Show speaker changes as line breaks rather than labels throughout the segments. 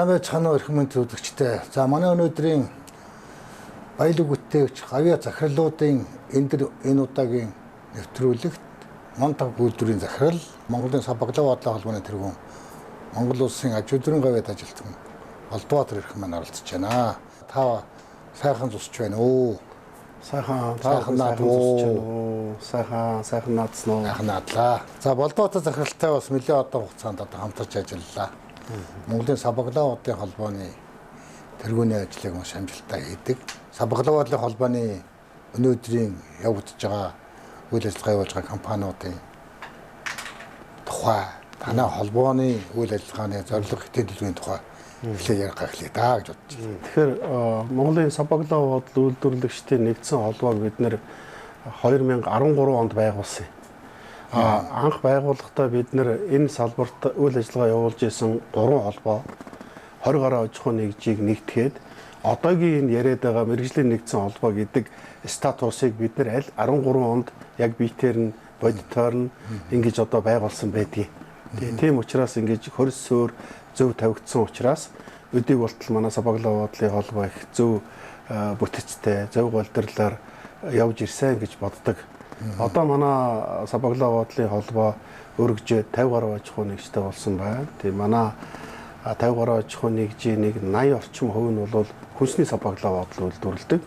Сайн байцгаана уу, эрхэм мэнд үзэгчдээ. За, манай өнөөдрийн баялаг бүтээгч гавьяа захирлуудын энэ удаагийн нэвтрүүлэгт Монтаг үйлдвэрийн захирал, Монголын Сав баглаа бодлоо холбооны тэргүүн, Монгол улсын аж үйлдвэрийн гавьяат ажилтан Болдбаатар эрхэм маань оролцож байна. Та сайхан зусч байна уу?
Сайхан
Сайхан
сайхан
наад
зусч байна уу? Сайхан сайхан наадсан уу?
Сайхан наадлаа. За, Болдбаатар захиралтай бас нэлээд одоо хугацаанд одоо хамтарч ажиллалаа. Монголын Сав баглаа бодлын холбооны тэргүүний ажлыг маш амжилттай хийдэг. Сав баглаа бодлын холбооны өнөөдрийн явагдаж байгаа үйл ажиллагаа явуулж байгаа компаниудын тухай, танай холбооны үйл ажиллагааны зорилго, хэтийн төлөвийн тухай эхлээ ярих эхлэе даа гэж бодож байна.
Тэгэхээр Монголын Сав баглаа бодол үйлдвэрлэгчдийн нэгдсэн холбоог бид нэр 2013 онд байгуулсан. Анх байгуулахдаа бид нэр энэ салбарт үйл ажиллагаа явуулж исэн 3 холбоо 20 гаруй аж ахуйн нэгжийг нэгтгэхэд одоогийн энэ яриад байгаа мэргэжлийн нэгдсэн холбоо гэдэг статусыг бид нэр аль 13 онд яг биетээр нь бодитоор нь ингэж одоо байгуулсан байдгийг. Тийм учраас ингэж хөрс сөөр зөв тавигдсан учраас өдийг болтол манай Сав баглаа бодлын холбоо их зөв бүтэцтэй, зөв голдрлоор явж ирсэн гэж боддог. Одоо манай Сав баглаа бодлын холбоо өргөжөө 50 гаруй аж ахуйн нэгжтэй болсон байна. Тийм, манай 50 гаруй аж ахуйн нэгжийн нэг 80 орчим хувь нь бол хүнсний сав баглаа бодол үйлдвэрлэдэг.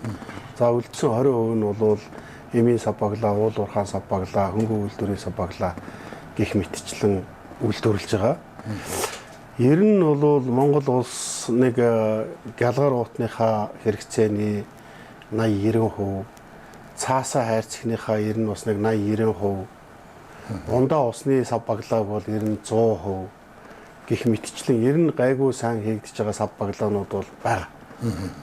За, үлдсэн 20% нь бол эмийн сав баглаа, уул уурхаан сав баглаа, хөнгөн үйлдвэрийн сав баглаа гэх мэтчлэн үйлдвэрлэж байгаа. Ер нь бол Монгол улс нэг гялгар уутныхаа хэрэгцээний 80 90%, цаасаа хайрцагныхаа ер нь бас нэг 80 90%, ундаа усны сав баглааг бол ер нь 100% гэх мэтчлэн ер нь гайгүй сайн хийгдэж байгаа сав баглаанууд бол байгаа.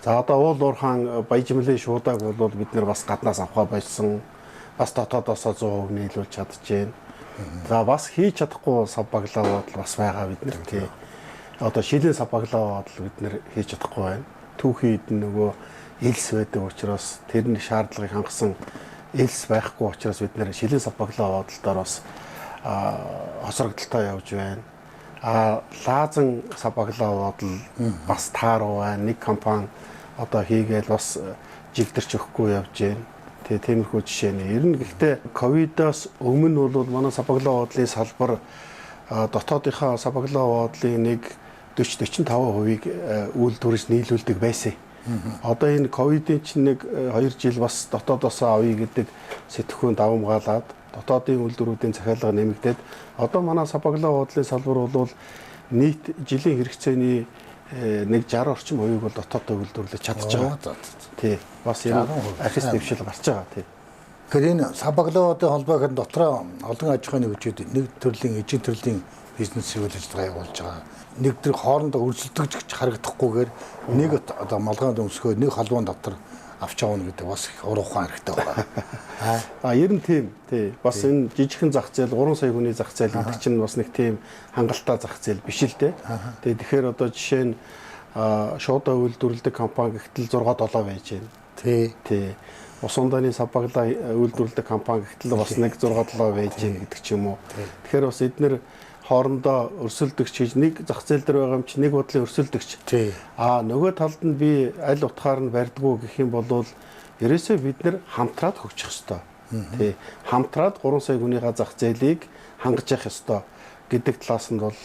За, одоо уул уурхаан баяжмлын шуудааг бол бид нар бас гаднаас авахаа болсон. Бас дотоодоосоо 100% нийлүүлж чадчихээн. За, бас хийж чадахгүй сав баглаа бодол бас байгаа бид нар, тий. Одоо шилийн сав баглаа бодол бид нар хийж чадахгүй байна. Түүхийд нөгөө элс байдаг учраас, тэрний шаардлагыг хангасан элс байхгүй учраас бид нэр шилийн сав баглаа бодолдоор бас хоцрогдолтой явж байна. А лаазан сав баглаа бодол бас тааруу байна. Нэг компани одоо хийгээл бас жигдэрч өгөхгүй явж байна. Тэгээ тиймэрхүү жишээ нь. Ер нь гэхдээ ковидоос өмнө бол манай сав баглаа бодлын салбар дотоодынхаа сав баглаа бодлын нэг 40 45%-ийг үйлдвэрлэж нийлүүлдэг байсан. Одоо энэ ковидын чинь нэг 2 жил бас дотоодосоо авъя гэдэг сэтгхүүн давамгаалаад дотоодын үйлдвэрүүдийн захиалга нэмэгдээд одоо манай сав баглаа бодлын салбар бол нийт жилийн хэрэгцээний нэг 60 орчим хувийг бол дотоодоо үйлдвэрлэж чадж байгаа. Тий. Бас энэ
60%.
архис дэвшил гарч байгаа. Тий.
Тэгэхээр энэ Сав баглаа бодлын холбоо гэхэд дотроо олон аж ахуйн нэгжүүд нэг төрлийн ижил төрлийн бизнес үйл ажиллагаа явуулж байгаа. Нэг төр хоорондоо өрсөлдөгч гэж харагдахгүйгээр нэг одоо малгай өмсгөө нэг холбоон дотор авч явна гэдэг бас их уран ухаан хэрэгтэй байна.
А ер нь тийм, тий. Бас энэ жижигхэн зах зээл, 3 сая хүний зах зээл гэдэг чинь бас нэг тийм хангалттай зах зээл биш л дээ. Тэгээ тэгэхээр одоо жишээ нь шуудаа үйлдвэрлэдэг компани гэхтэл 6 7 байж байна. Тий. Ус ундааны сав баглаа үйлдвэрлэдэг компани гэхтэл бас нэг 6 7 байж байна гэдэг ч юм уу. Тэгэхээр бас эднэр хоорондоо өрсөлдөгч гэж нэг зах зээл дээр байгаа юм чи нэг бодлын өрсөлдөгч. А нөгөө талд нь би аль утгаар нь барьдгүй гэх юм бол ерөөсөө бид нэр хамтраад хөгжих ёстой. Тий. Хамтраад 3 сая хүнийхээ зах зээлийг хангаж явах ёстой гэдэг талаас нь бол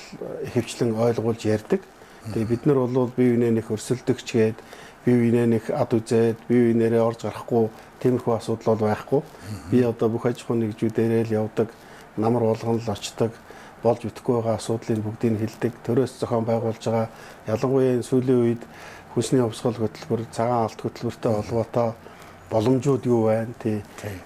ихэвчлэн ойлгуулж ярьдаг. Тэгээ бид нар бол бие биенээ нэг өрсөлдөгч гээд, бие биенээ нэг ад үзээд, бие биенээрээ орж гарахгүй тиймэрхүү асуудал бол байхгүй. Би одоо бүх аж ахуйн нэгжүүдээрээ л явдаг, намар болгон л очдог, болж бүтэхгүй байгаа асуудлыг бүгдийг хэлдэг. Төрөөс зохион байгуулж байгаа, ялангуяа энэ сүүлийн үед хүнсний хувьсгал хөтөлбөр, цагаан алт хөтөлбөртэй холбоотой боломжууд юу байна? Тий.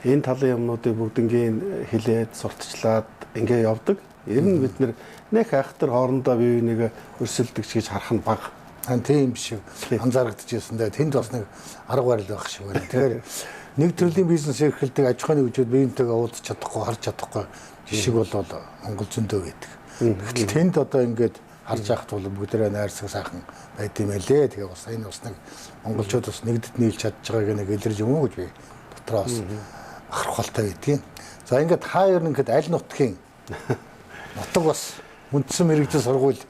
Энэ талын юмнуудыг бүгднгийн хэлээд, сурталчлаад ингээ явдаг. Ер нь бид нэр айхтар хоорондоо бие биенийг өрсөлдөгч гэж харах нь бага.
Тийм шиг анзаарагдчихсэн дээ. Тэнд бас нэг арга барил байх шиг байна. Тэгэхээр нэг төрлийн бизнес эрхэлдэг аж ахуйн нэгжүүд биентэйгээ уулзах чадахгүй, харж чадахгүй жишг бол Монгол зөндөө байдаг. Гэтэл тэнд одоо ингээд харж байхад бол бүгдээрээ найрсаг сайхан байд юм байлээ. Тэгээ бас энэ бас нэг монголчууд бас нэгдэд нийлж чадж байгааг нэг илэрж юм уу гэж би дотроо бас бахархалтай байдгийн. За, ингээд та ер нь ингээд аль нутгийн, нутаг бас үндсэн мэргэжил сургууль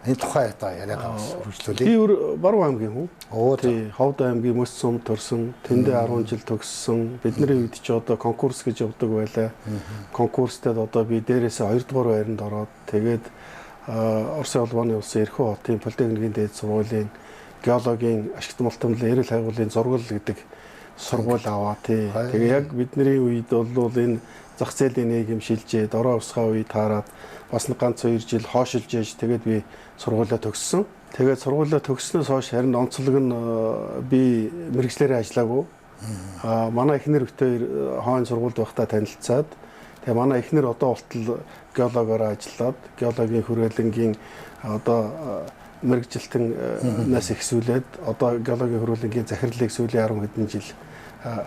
Энэ тухай одоо яриагаа бас үргэлжлүүлье.
Би өөр Баруун аймгийн хүн.
Оо за.
Тий, Ховд аймгийн Мөс сум төрсөн. Тэндээ 10 жил төгссөн. Бидний үед ч одоо конкурс гэж явдаг байлаа. Конкурстэд одоо би дээрээсээ 2 дугаар байранд ороод тэгээд Оросын холбооны улсын Эрхүү хотын политехникийн дээд сургуулийн геологийн ашигт малтамлын эрэл хайгуулын зургал гэдэг сургууль аваа тий. Тэгээ яг бидний үед бол энэ зах зээлийн нийгэм шилжээд орон увсгаа үе таарад бас нэг ганц 2 жил хоошилж ээж тэгээд би сургуулиа төгссөн. Тэгээд сургуулиа төгссөнөөс хойш харин онцлог нь би мэргэжлээрээ ажиллаагүй. Аа манай эхнэр битээр хойн сургуульд байхдаа танилцаад тэгээ манай эхнэр одоо болтол геологоор ажиллаад геологийн хүрээлэнгийн одоо мэргэжилтэн нас ихсүүлээд одоо геологийн хүрээлэнгийн захирлыг сүүлийн 10 хэдэн жил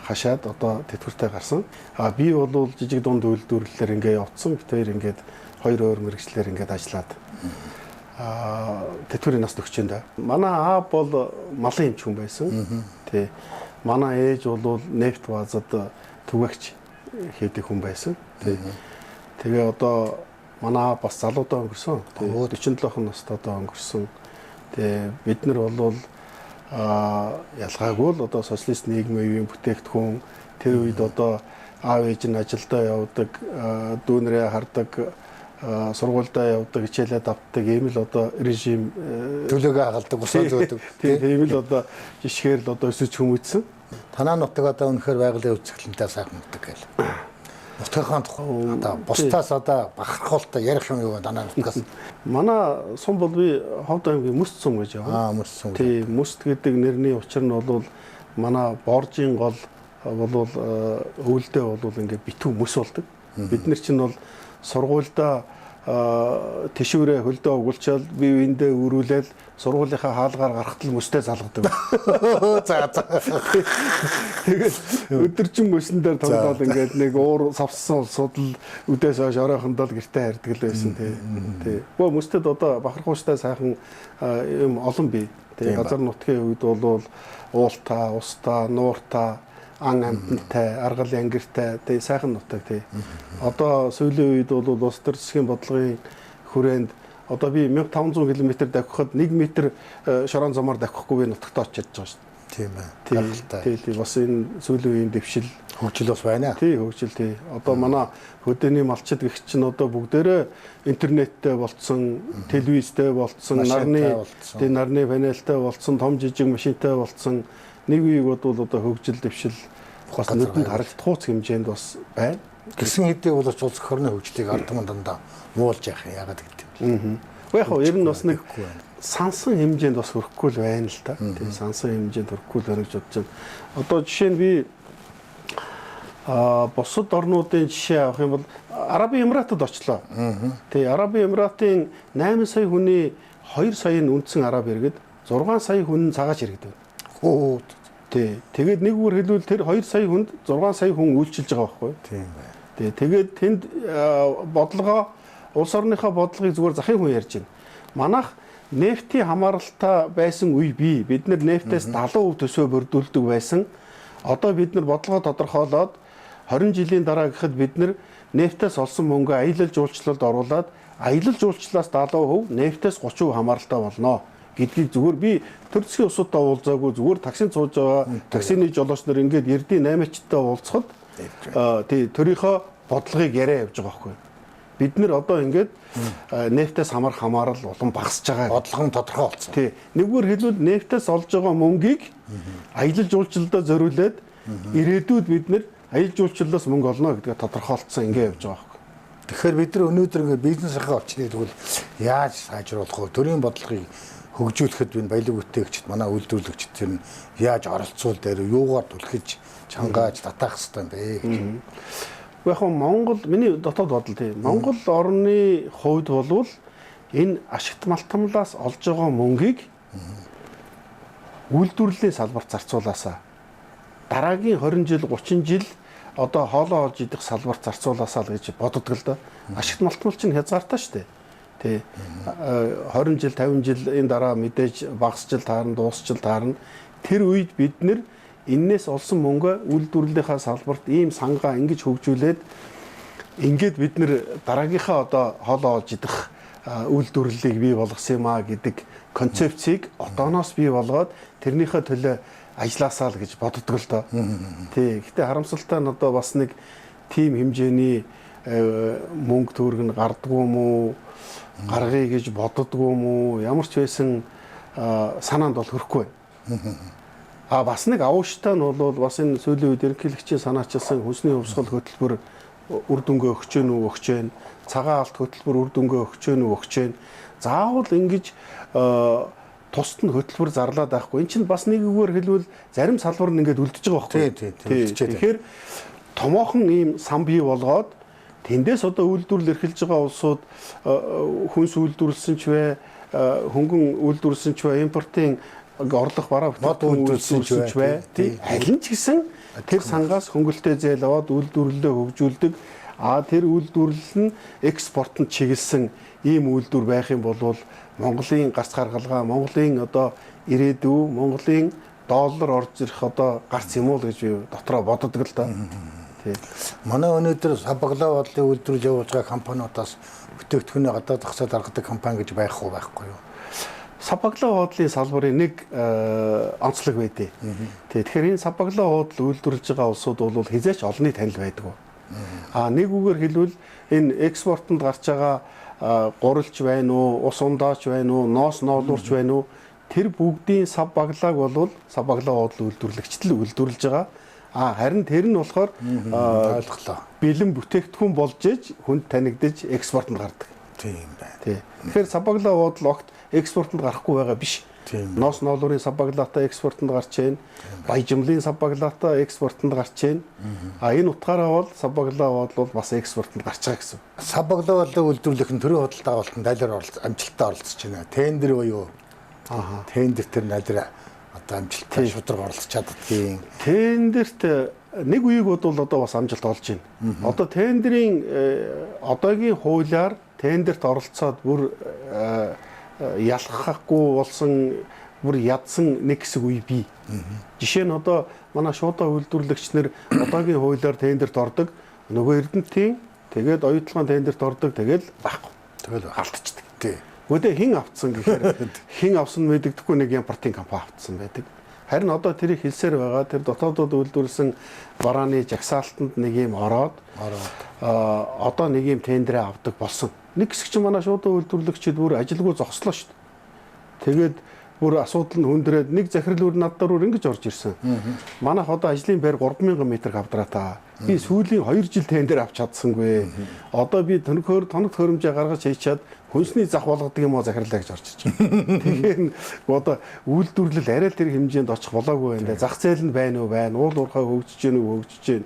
хашаад одоо тэтгэвртэй гарсан. А би бол жижиг дунд үйлдвэрлэлээр ингээ явцсан. Битээр ингээд хоёр өөр мэргэжлээр ингээд ажиллаад тэтгэврийн нас төгсөж байна. Манай аав бол малын эмч хүн байсан. Тий. Манай ээж бол нефт баазад түгээгч хийдэг хүн байсан. Тий. Тэгээ одоо манай аав бас залуудаа өнгөрсөн. Тий. 47 настай одоо өнгөрсөн. Тэгээ бид нар бол ялгаагүй л одоо социалист нийгмийн үеийн бүтээгдэхүүн тэр үед одоо аав ээж нь ажилдаа явдаг, дүүнрээ хардаг, сургуульдаа явдаг, хичээлээ давтдаг ийм л одоо режим
төлөөгөө хагалдаг, усаа зөөдөг.
Тийм л одоо жишгээр л одоо өсөж хүмүүжсэн.
Танаа нутаг одоо үнэхээр байгалийн үзэсгэлэнтэй сайхан нутаг гээл. Нутгийнхаа тухай одоо бусдаас одоо бахархуултаа ярих юм юу танаа нутгаас?
Манай сум бол би Ховд аймгийн Мөс сум гэж яваа.
Аа, Мөс сум.
Тий, Мөст гэдэг нэрний учир нь бол манай боржийн гол болвол өвөлдөө бол ингээд битүү мөс болдог. Бид нар чинь бол сургуульдаа тэшүүрээ хөлдөө угуулчаал бие биендээ өрүүлээл сургуулийнхаа хаалгаар гарахад л мөстэй залгадаг.
За за.
Тэгэл өдөржин мөсөн дээр тоглоод ингээд нэг уур савссан улсууд л үдээс хойш оройхондоо л гэртээ хардаг л байсан тий. Тий. Бөө мөсдөд одоо бахархууштай сайхан юм олон бий. Тий. Газар нутгийн үед бол уултаа, устаа, нууртаа, ан амтантай, аргал янгиртай тий сайхан нутаг тий. Одоо сүүлийн үед бол улс төр засгийн бодлогын хүрээнд одоо би 1500 км давхихад 1 метр шорон замаар давхихгүй би нутагт очиж чадж байгаа шүү дээ.
Тийм ээ. Гайхалтай.
Тий, бас энэ сүүлийн үеийн дэвшил
хөгжил бас байна.
Тий, хөгжил тий. Одоо манай хөдөөний малчид гэх чинь одоо бүгдээрээ интернеттэй болцсон, телевизтэй болцсон, нарны тий нарны панелтай болцсон, том жижиг машинтай болцсон. Нэг үеийг бодвол одоо хөгжил дэвшил бас нүдэнд харагдахуйц хэмжээнд бас байна.
Гэсэн хэдий бол улс орны хөгжлийг ард түмэн дандаа муулж яах юм яагаад гэдэг юм.
Яг хоо ер нь бас нэг сансан хэмжээнд бас хүрэхгүй л байна л да. Тийм сансан хэмжээнд хүрэхгүй л байна гэж бодож байна. Одоо жишээ нь би бусад орнуудын жишээ авах юм бол Арабын Эмиратад очлоо. Тий, Арабын Эмиратын 8 сая хүний 2 сая нь үндсэн араб иргэд, 6 сая хүн нь цагаач иргэд байна.
Хөө.
Тий. Тэгээд нэг үгээр хэлбэл тэр 2 сая хүнд 6 сая хүн үйлчилж байгаа байхгүй юу?
Тийм байна.
Тий. Тэгээд тэнд бодлогоо улс орныхоо бодлогыг зүгээр захын хүн ярьж байна. Манайх нефтийн хамааралтай байсан үе бий. Бид нар нефтээс 70% төсөө бүрдүүлдэг байсан. Одоо бид нар бодлогоо тодорхойлоод 20 жилийн дараа гэхэд бид нар нефтээс олсон мөнгөө аялал жуулчлалд оруулаад аялал жуулчлалаас 70%, нефтээс 30% хамааралтай болно гэдгийг зүгээр би төр засгийн улсуудтай уулзаагүй зүгээр таксинд сууж байгаа таксины жолооч нар ингээд эрдийн 8-чтай уулзахад тий төрийнхөө бодлогыг яриа явж байгаа байхгүй. Бид нэр одоо ингээд нефтээс хамаарах хамаарал улам багасж байгаа.
Бодлого нь тодорхой болсон.
Тий. Нэгүгээр хэлбэл нефтээс олж байгаа мөнгийг аялал жуулчлалдаа зориулаад ирээдүйд бид нэр аялал жуулчлалаас мөнгө олно гэдгээ тодорхойлцсон ингээд явж байгаа байхгүй.
Тэгэхээр бид нар өнөөдөр ингээд бизнесийнхээ орчныг тэгвэл яаж сайжруулах вэ? Төрийн бодлогыг хөгжүүлэхэд энэ баялаг бүтээгчид, манай үйлдвэрлэгчид тэр нь яаж оролцуул дээр юугаар түлхэж чангааж татаах хэрэгтэй юм бэ гэж.
Яг нь Монгол миний дотоод бодол тийм. Монгол орны хувьд болвол энэ ашигт малтамлаас олж байгаа мөнгийг үйлдвэрлэлийн салбарт зарцуулаасаа дараагийн 20 жил 30 жил одоо хоолоо олж идэх салбарт зарцуулаасаа л гэж боддог л да. Ашигт малтмал чинь хязгаартай шүү дээ. Тий. 20 жил 50 жил энэ дараа мэдээж багасчил таарна, дуусчил таарна. Тэр үед бид нэр эннээс олсон мөнгө үйлдвэрлэлийнхаа салбарт ийм сангаа ингэж хөгжүүлээд ингээд бид нэр дараагийнхаа одоо хоолоо олж идэх үйлдвэрлэлийг бий болгосон юм а гэдэг концепцийг одооноос бий болгоод тэрнийхээ төлөө ажилласаа л гэж боддог л доо. Тий. Гэтэ харамсалтай нь одоо бас нэг тийм хэмжээний мөнгө төгрөг нь гардггүй юм уу? Гаргая гэж боддгоо юм уу? Ямар ч байсан санаанд бол хөрөхгүй байна. А бас нэг авууштай нь бол бас энэ сүүлийн үед ерөнхийлөгчийн санаачилсан хүнсний хувьсгал хөтөлбөр үр дүнгээ өгч гэнэ үү, өгч гэн. Цагаан алт хөтөлбөр үр дүнгээ өгч гэнэ үү, өгч гэн. Заавал ингэж тусад нь хөтөлбөр зарлаад байхгүй. Энд чинь бас нэг үгээр хэлбэл зарим салбар нь ингээд үлдэж байгаа байхгүй.
Тий.
Тэгэхээр томоохон ийм сан бий болгоод тэндээс одоо үйлдвэрлэл эрхэлж байгаа улсууд хүнс үйлдвэрлэсэн ч вэ, хөнгөн үйлдвэрлэсэн ч вэ, импортын орлох бараа
бүтээгдэхүүн үйлдвэрлэсэн ч вэ.
Тий. Аль нь ч гэсэн тэр сангаас хөнгөлтэй зээл аваад үйлдвэрлэлээ хөгжүүлдэг. А тэр үйлдвэрлэл нь экспортод чиглэсэн ийм үйлдвэр байх юм бол Монголын гарц гаргалгаа, Монголын одоо ирээдүй, Монголын доллар орж ирэх одоо гарц юм уу л гэж би дотроо боддог л доо. Тий.
Манай өнөөдөр сав баглаа бодлын үйлдвэрлэл явуулж байгаа компаниудаас бүтээгдэхүүнээ гадаад зогсоод гаргадаг компани гэж байх уу, байхгүй юу?
Сав баглаа бодлын салбарын нэг онцлог байдیں۔ Тий. Тэгэхээр энэ сав баглаа бодол үйлдвэрлэж байгаа улсууд бол хэзээ ч олонний танил байдгүй. А нэг үгээр хэлбэл энэ экспортод гарч байгаа гурилч байна уу, ус ундаач байна уу, ноос ноолуурч байна уу, тэр бүгдийн сав баглааг бол сав баглаа бодол үйлдвэрлэгчд л үйлдвэрлэж байгаа. А харин тэр нь болохоор
ойлголоо.
Бэлэн бүтээгдэхүүн болж иж хүнд танигдаж экспортод гардаг.
Тийм байна.
Тий. Тэгэхээр сав баглаа бодол огт экспортод гарахгүй байгаа биш. Ноос ноолуурын сав баглаатай экспортод гарч байна. Баяжмлын сав баглаатай экспортод гарч байна. А энэ утгаараа бол сав баглаа бодол бол бас экспортод гарч байгаа гэсэн.
Сав баглаа бодлыг үйлдвэрлэх нь төрийн худалдаа авалтанд аль амжилттай оролцож байна. Тендер буюу тендер тэр аль одоо амжилттай шударга оролцож чаддгийн.
Тендерт нэг үеиг бодвол одоо бас амжилт олж байна. Одоо тендерийн одоогийн хуулиар тендерт оролцоод бүр ялхахгүй болсон, бүр ядсан нэг хэсэг үе бий. Жишээ нь одоо манай шуудаа үйлдвэрлэгч нар одоогийн хуулиар тендерт ордог, нөгөө Эрдэнэтийн тэгээд оюутлогын тендерт ордог, тэгэл байхгүй.
Тэгэл
алдчихдаг.
Тий.
Гэхдээ хэн авцсан гэхээр хэн авсан мэдэгдэхгүй нэг импортын компани авцсан байдаг. Харин одоо тэрийг хэлсээр байгаа, тэр дотоодод үйлдвэрлэсэн барааны жагсаалтанд нэг юм ороод одоо нэг юм тендерээ авдаг болсон. Нэг хэсэг чинь манай шуудаа үйлдвэрлэгчид бүр ажилгүй зогслоо шүү дээ. Тэгээд бүр асуудал нь хүндрээд нэг захирал бүр над дээр ингэж орж ирсэн. Манайх одоо ажлын байр 3000 м квадрат. Би сүүлийн 2 жил тендер авч чадсангүй. Одоо би тоног хөрөмжөө гаргаж хийчихэд хүнсний зах болгодог юм уу захирлаа гэж орж ирж байна. Тэгэхээр одоо үйлдвэрлэл арай л тэр хэмжээнд очих болоогүй байна да. Зах зээл нь байна уу байна. Уул уурхай хөгжиж гэнэ үү хөгжиж гэнэ.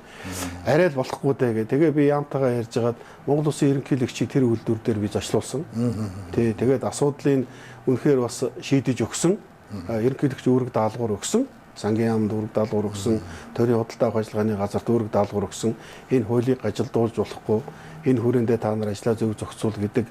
Арай л болохгүй дээ гэ. Тэгээ би яамтайгаа ярьж хагаад Монгол Улсын ерөнхийлөгчийг тэр үйлдвэр дээр би зочлуулсан. Тий, тэгээд асуудлыг үнэхээр бас шийдэж өгсөн. Ерөнхийлөгч үүрэг даалгавар өгсөн. Сангийн яамд үүрэг даалгавар өгсөн, төрийн худалдаа авах ажиллагааны газарт үүрэг даалгавар өгсөн. Энэ хуулийг ажилдуулж болохгүй, энэ хүрээндээ та нар ажлаа зөв зохицуул гэдэг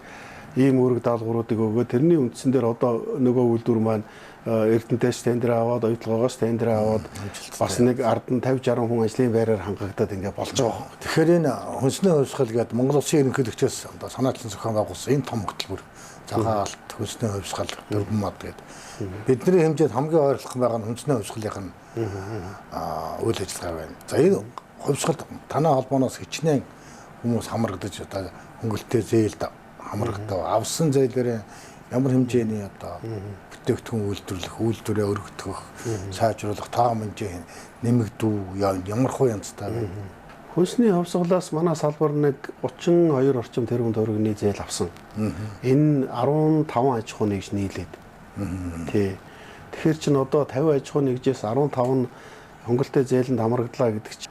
ийм үүрэг даалгавруудыг өгөө. Тэрний үндсэн дээр одоо нөгөө үйлдвэр маань Эрдэнэтээс тендер аваад, оюутлогоогоос тендер аваад бас нэг ард нь 50 60 хүн ажлын байраар хангагдаад ингээ болж байгаа.
Тэгэхээр энэ хүнсний хувьсгал гэдэг Монгол Улсын ерөнхийлөгчөөс одоо санаачлан зохион байгуулсан энэ том хөтөлбөр цагаан алт, хүнсний хувьсгал, дөрвөн мод гэдэг. Бидний хэмжээнд хамгийн ойролцоох байгаа нь хүнсний хувьсгалын үйл ажиллагаа байна. За энэ хувьсгалд танай холбооноос хичнээн хүмүүс хамрагдаж одоо хөнгөлөлтөө зээлд хамрагдав. Авсан зээлээрээ ямар хэмжээний одоо бүтээгдэхүүн үйлдвэрлэх, үйлдвэрээ өргөтгөх, сайжруулах, тоон хэмжээ нэмэгдүү, ямар хуу янзтай вэ?
Хүнсний хувьсгалаас манай салбар нэг 32 орчим тэрбум төгрөгийн зээл авсан. Энэ 15 аж ахуй нэгж нийлээд. Тий. Тэгэхээр чин одоо 50 аж ахуй нэгжээс 15 нь хөнгөлтэй зээлэнд хамрагдлаа гэдэг чинь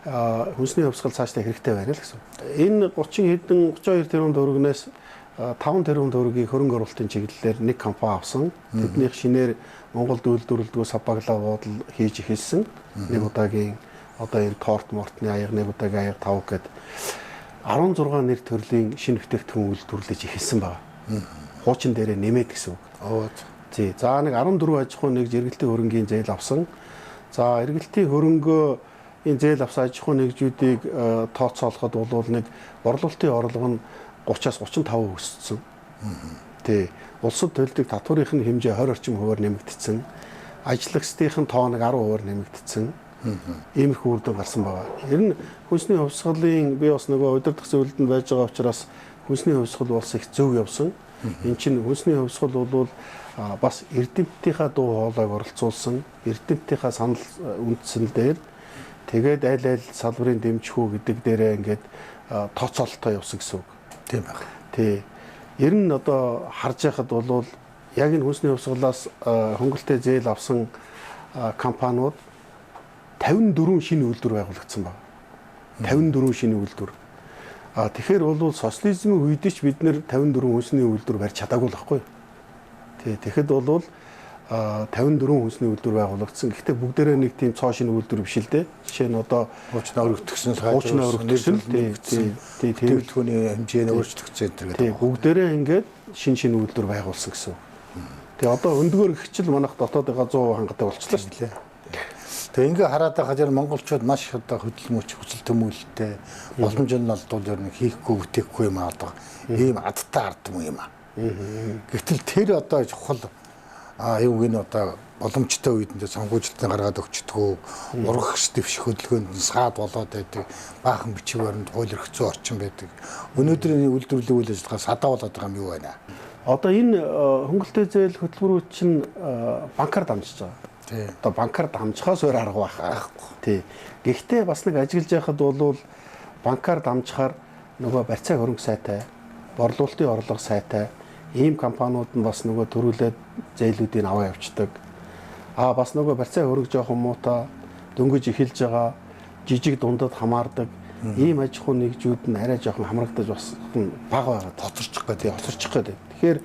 хүнсний хувьсгал цаашдаа хэрэгтэй байна л гэсэн. Энэ 30 хэдэн 32 тэрбум төгрөгнөөс 5 тэрбум төгрөгийг хөрөнгө оруулалтын чиглэлээр нэг компани авсан. Тэднийх шинээр Монголд үйлдвэрлэдэггүй сав баглаа буудал хийж эхэлсэн. Нэг удаагийн одоо энэ торт мортны аяга, нэг удаагийн аяга 5 гээд 16 нэр төрлийн шинэ бүтээгдэхүүн үйлдвэрлэж эхэлсэн байна. Хуучин дээрээ нэмээд гэсэн үг. Тий. За нэг 14 аж ахуй нэгж эргэлтийн хөрөнгийн зээл авсан. За эргэлтийн хөрөнгөө энэ зээл авсан аж ахуй нэгжүүдийг тооцоолоход бол нэг борлуулалтын орлого нь 30-аас 35% өссөн. Тий. Улсад төлдөг татварын хэмжээ 20 орчим хувиар нэмэгдсэн. Ажиллагчдын тоо нэг 10% нэмэгдсэн. Иймэрхүү үр дүн гарсан байгаа. Ер нь хүнсний хувьсгалын би бас нөгөө удирдах зөвлөлдөнд байж байгаа учраас хүнсний хувьсгал бас их зөв явсан. Эн чинь хүнсний хувьсгал бол бас эрдэмтдийнхаа дуу хоолойг оролцуулсан, эрдэмтдийнхаа санал үндсэн дээр тэгээд аль аль салбарын дэмжих үү гэдэг дээрээ ингээд тооцоололтой явсан гэсэн үг.
Тийм байх.
Тий. Ер нь одоо харж байхад бол яг энэ хүнсний хувьсгалаас хөнгөлтэй зээл авсан компаниуд 54 шинэ үйлдвэр байгуулагдсан байна. 54 шинэ үйлдвэр. А тэгэхээр бол социализмын үед ч бид нэр 54 хүнсний үйлдвэр барьж чадаагүй л байхгүй. Тий, тэгэхэд бол 54 хүнсний үйлдвэр байгуулагдсан. Гэхдээ бүгдээрээ нэг тийм цоо шинэ үйлдвэр биш л дээ. Жишээ нь одоо
хуучнаа өргөтгсөн,
хуучнаа өргөтгсөн, тий,
бүтээгдэхүүний хэмжээ нь өөрчлөгдсөн энэ гэдэг.
Тий, бүгдээрээ ингээд шинэ үйлдвэр байгуулсан гэсэн үг. Тэгээ одоо өндгөөр гихчил манайх дотоодынхаа 100% хангадаг болчихлоо шүү дээ.
Тэгээ ингээ хараад байхад ер нь монголчууд маш их одоо хөдөлмөч, хүсэл төмөөлөлтэй, боломж нь олдвол ер нь хийхгүй, бүтээхгүй юм аа одоо ийм адтай ард юм юм аа. Гэвтэл тэр одоо чухал юу гин одоо боломжтой үед нь сонгуужилтыг гаргаад өгчдгөө, ургагч дэвших хөдөлгөөнд нь саад болоод байдаг, баахан бичиг баримт, хууль эрх зүйн орчин байдаг. Өнөөдрийн үйлдвэрлэлийн үйл ажиллагаа садаа болоод байгаа юм юу байна?
Одоо энэ хөнгөлтэй зээл хөтөлбөрүүд чинь банкар дамжиж байгаа.
Тий.
Одоо банкар дамжихаас өөр арга байхгүй. Тий. Гэхдээ бас нэг ажиглаж яхад бол банкар дамжихаар нөгөө барьцааг хөрөнгө сайтай, борлуулалтын орлого сайтай ийм компаниуд нь бас нөгөө төрүүлээд зээлүүдийг аваа явцдаг. А бас нөгөө барьцаа хөрөнгө жоохон муутай дөнгөж эхэлж байгаа жижиг дундад хамаардаг ийм аж ахуй нэгжүүд нь арай жоохон хамрагдаж бас бага байгаа.
Хоцорчих гэдэг.
Хоцорчих гэдэг. Тэгэхээр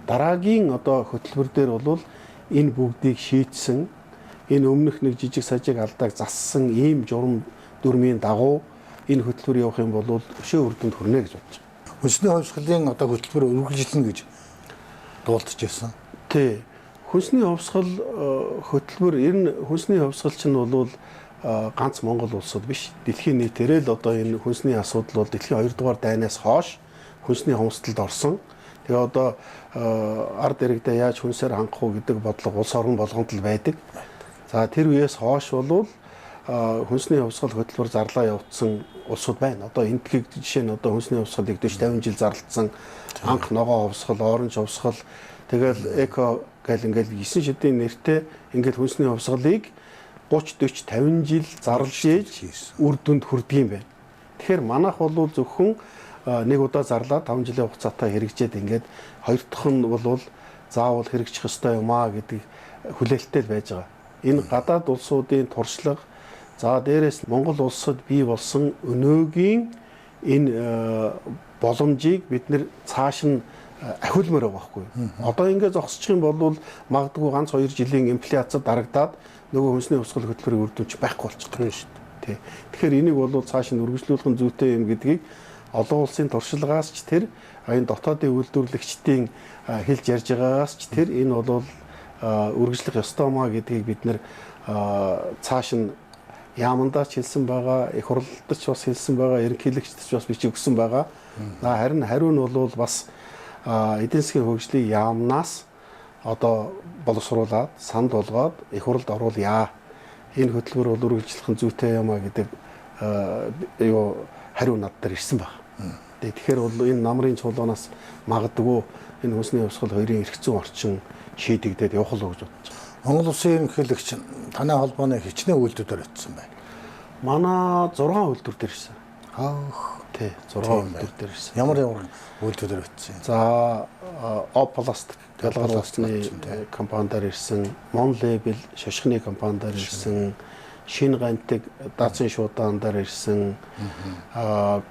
дараагийн одоо хөтөлбөр дээр бол энэ бүгдийг шийдсэн, энэ өмнөх нэг жижиг сажиг алдааг зассан ийм журам дүрмийн дагуу энэ хөтөлбөр явах юм бол өшөө үр дүнд хүрнэ гэж бодож байна.
Хүнсний хувьсгалын одоо хөтөлбөр үргэлжилнэ гэж дуулдаж байсан.
Тий. Хүнсний хувьсгал хөтөлбөр ер нь хүнсний хувьсгал чинь бол ганц Монгол улсад биш. Дэлхийн нийтээрээ л одоо энэ хүнсний асуудал бол дэлхийн 2 дугаар дайнаас хойш хүнсний хомсдолд орсон. Тэгээ одоо ард иргэдээ яаж хүнсээр хангах уу гэдэг бодлого улс орон болгонд л байдаг. За тэр үеэс хойш бол хүнсний хувьсгал хөтөлбөр зарлаа явуулсан улсууд байна. Одоо энтхийг жишээ нь одоо хүнсний хувьсгалыг 40 50 жил зарлалцсан анх ногоо хувьсгал, оранж хувьсгал, тэгэл эко гэл ингээл 9 шидийн нэртэй ингээл хүнсний хувьсгалыг 30 40 50 жил зарлж ээж үр дүнд хүрдэг юм байна. Тэгэхээр манайх бол зөвхөн нэг удаа зарлаад 5 жилийн хугацаатай хэрэгжээд ингээд хоёр дахь нь бол заавал хэрэгжих ёстой юм аа гэдэг хүлээлттэй л байж байгаа. Энэ гадаад улсуудын туршлага, за дээрээс Монгол улсад бий болсон өнөөгийн энэ боломжийг бид нэр цааш нь ахиулмаар байгаа байхгүй. Одоо ингээд зогсчих юм бол магадгүй ганц 2 жилийн инфляцид дарагдаад нөгөө хүнсний хувьсгал хөтөлбөрийн үр дүн ч байхгүй болчих юм шүү дээ. Тий. Тэгэхээр энийг бол цааш нь үргэлжлүүлэх нь зүйтэй юм гэдгийг олон улсын туршлагаас ч тэр энэ дотоодын үйлдвэрлэгчдийн хэлж ярьж байгаагаас ч тэр энэ бол үргэлжлэх ёстой маа гэдгийг бид нэр цааш нь яамандаа ч хэлсэн байгаа, их хурлд ч бас хэлсэн байгаа, ерөнхийлөгчд ч бас бичиг өгсөн байгаа. Харин хариу нь бол бас эдийн засгийн хөгжлийг яамнаас одоо боловсруулад, санд болгоод их хурлд оруулъя. Энэ хөтөлбөр бол үргэлжлэх нь зүйтэй юм а гэдэг юу хариу над дээр ирсэн баг. Тэгэхээр бол энэ намрын чуулганаас магадгүй энэ хүнсний хувьсгал хоёрын эрх зүйн орчин шийдэгдээд явах л гэж бодож байна.
Монгол улсын ерөнхийлөгч танай холбооны хичнээн үйлдвэрээр очсон байна.
Манай 6 үйлдвэр дээр ирсэн.
Аах.
Тий, 6 үйлдвэр дээр ирсэн.
Ямар ямар үйлдвэрээр очсон юм?
За, Опласт Галгаар улсны компаниар ирсэн, Монлейбл шашхны компаниар ирсэн, Шинэ Гантыг даацын шуудаан дээр ирсэн,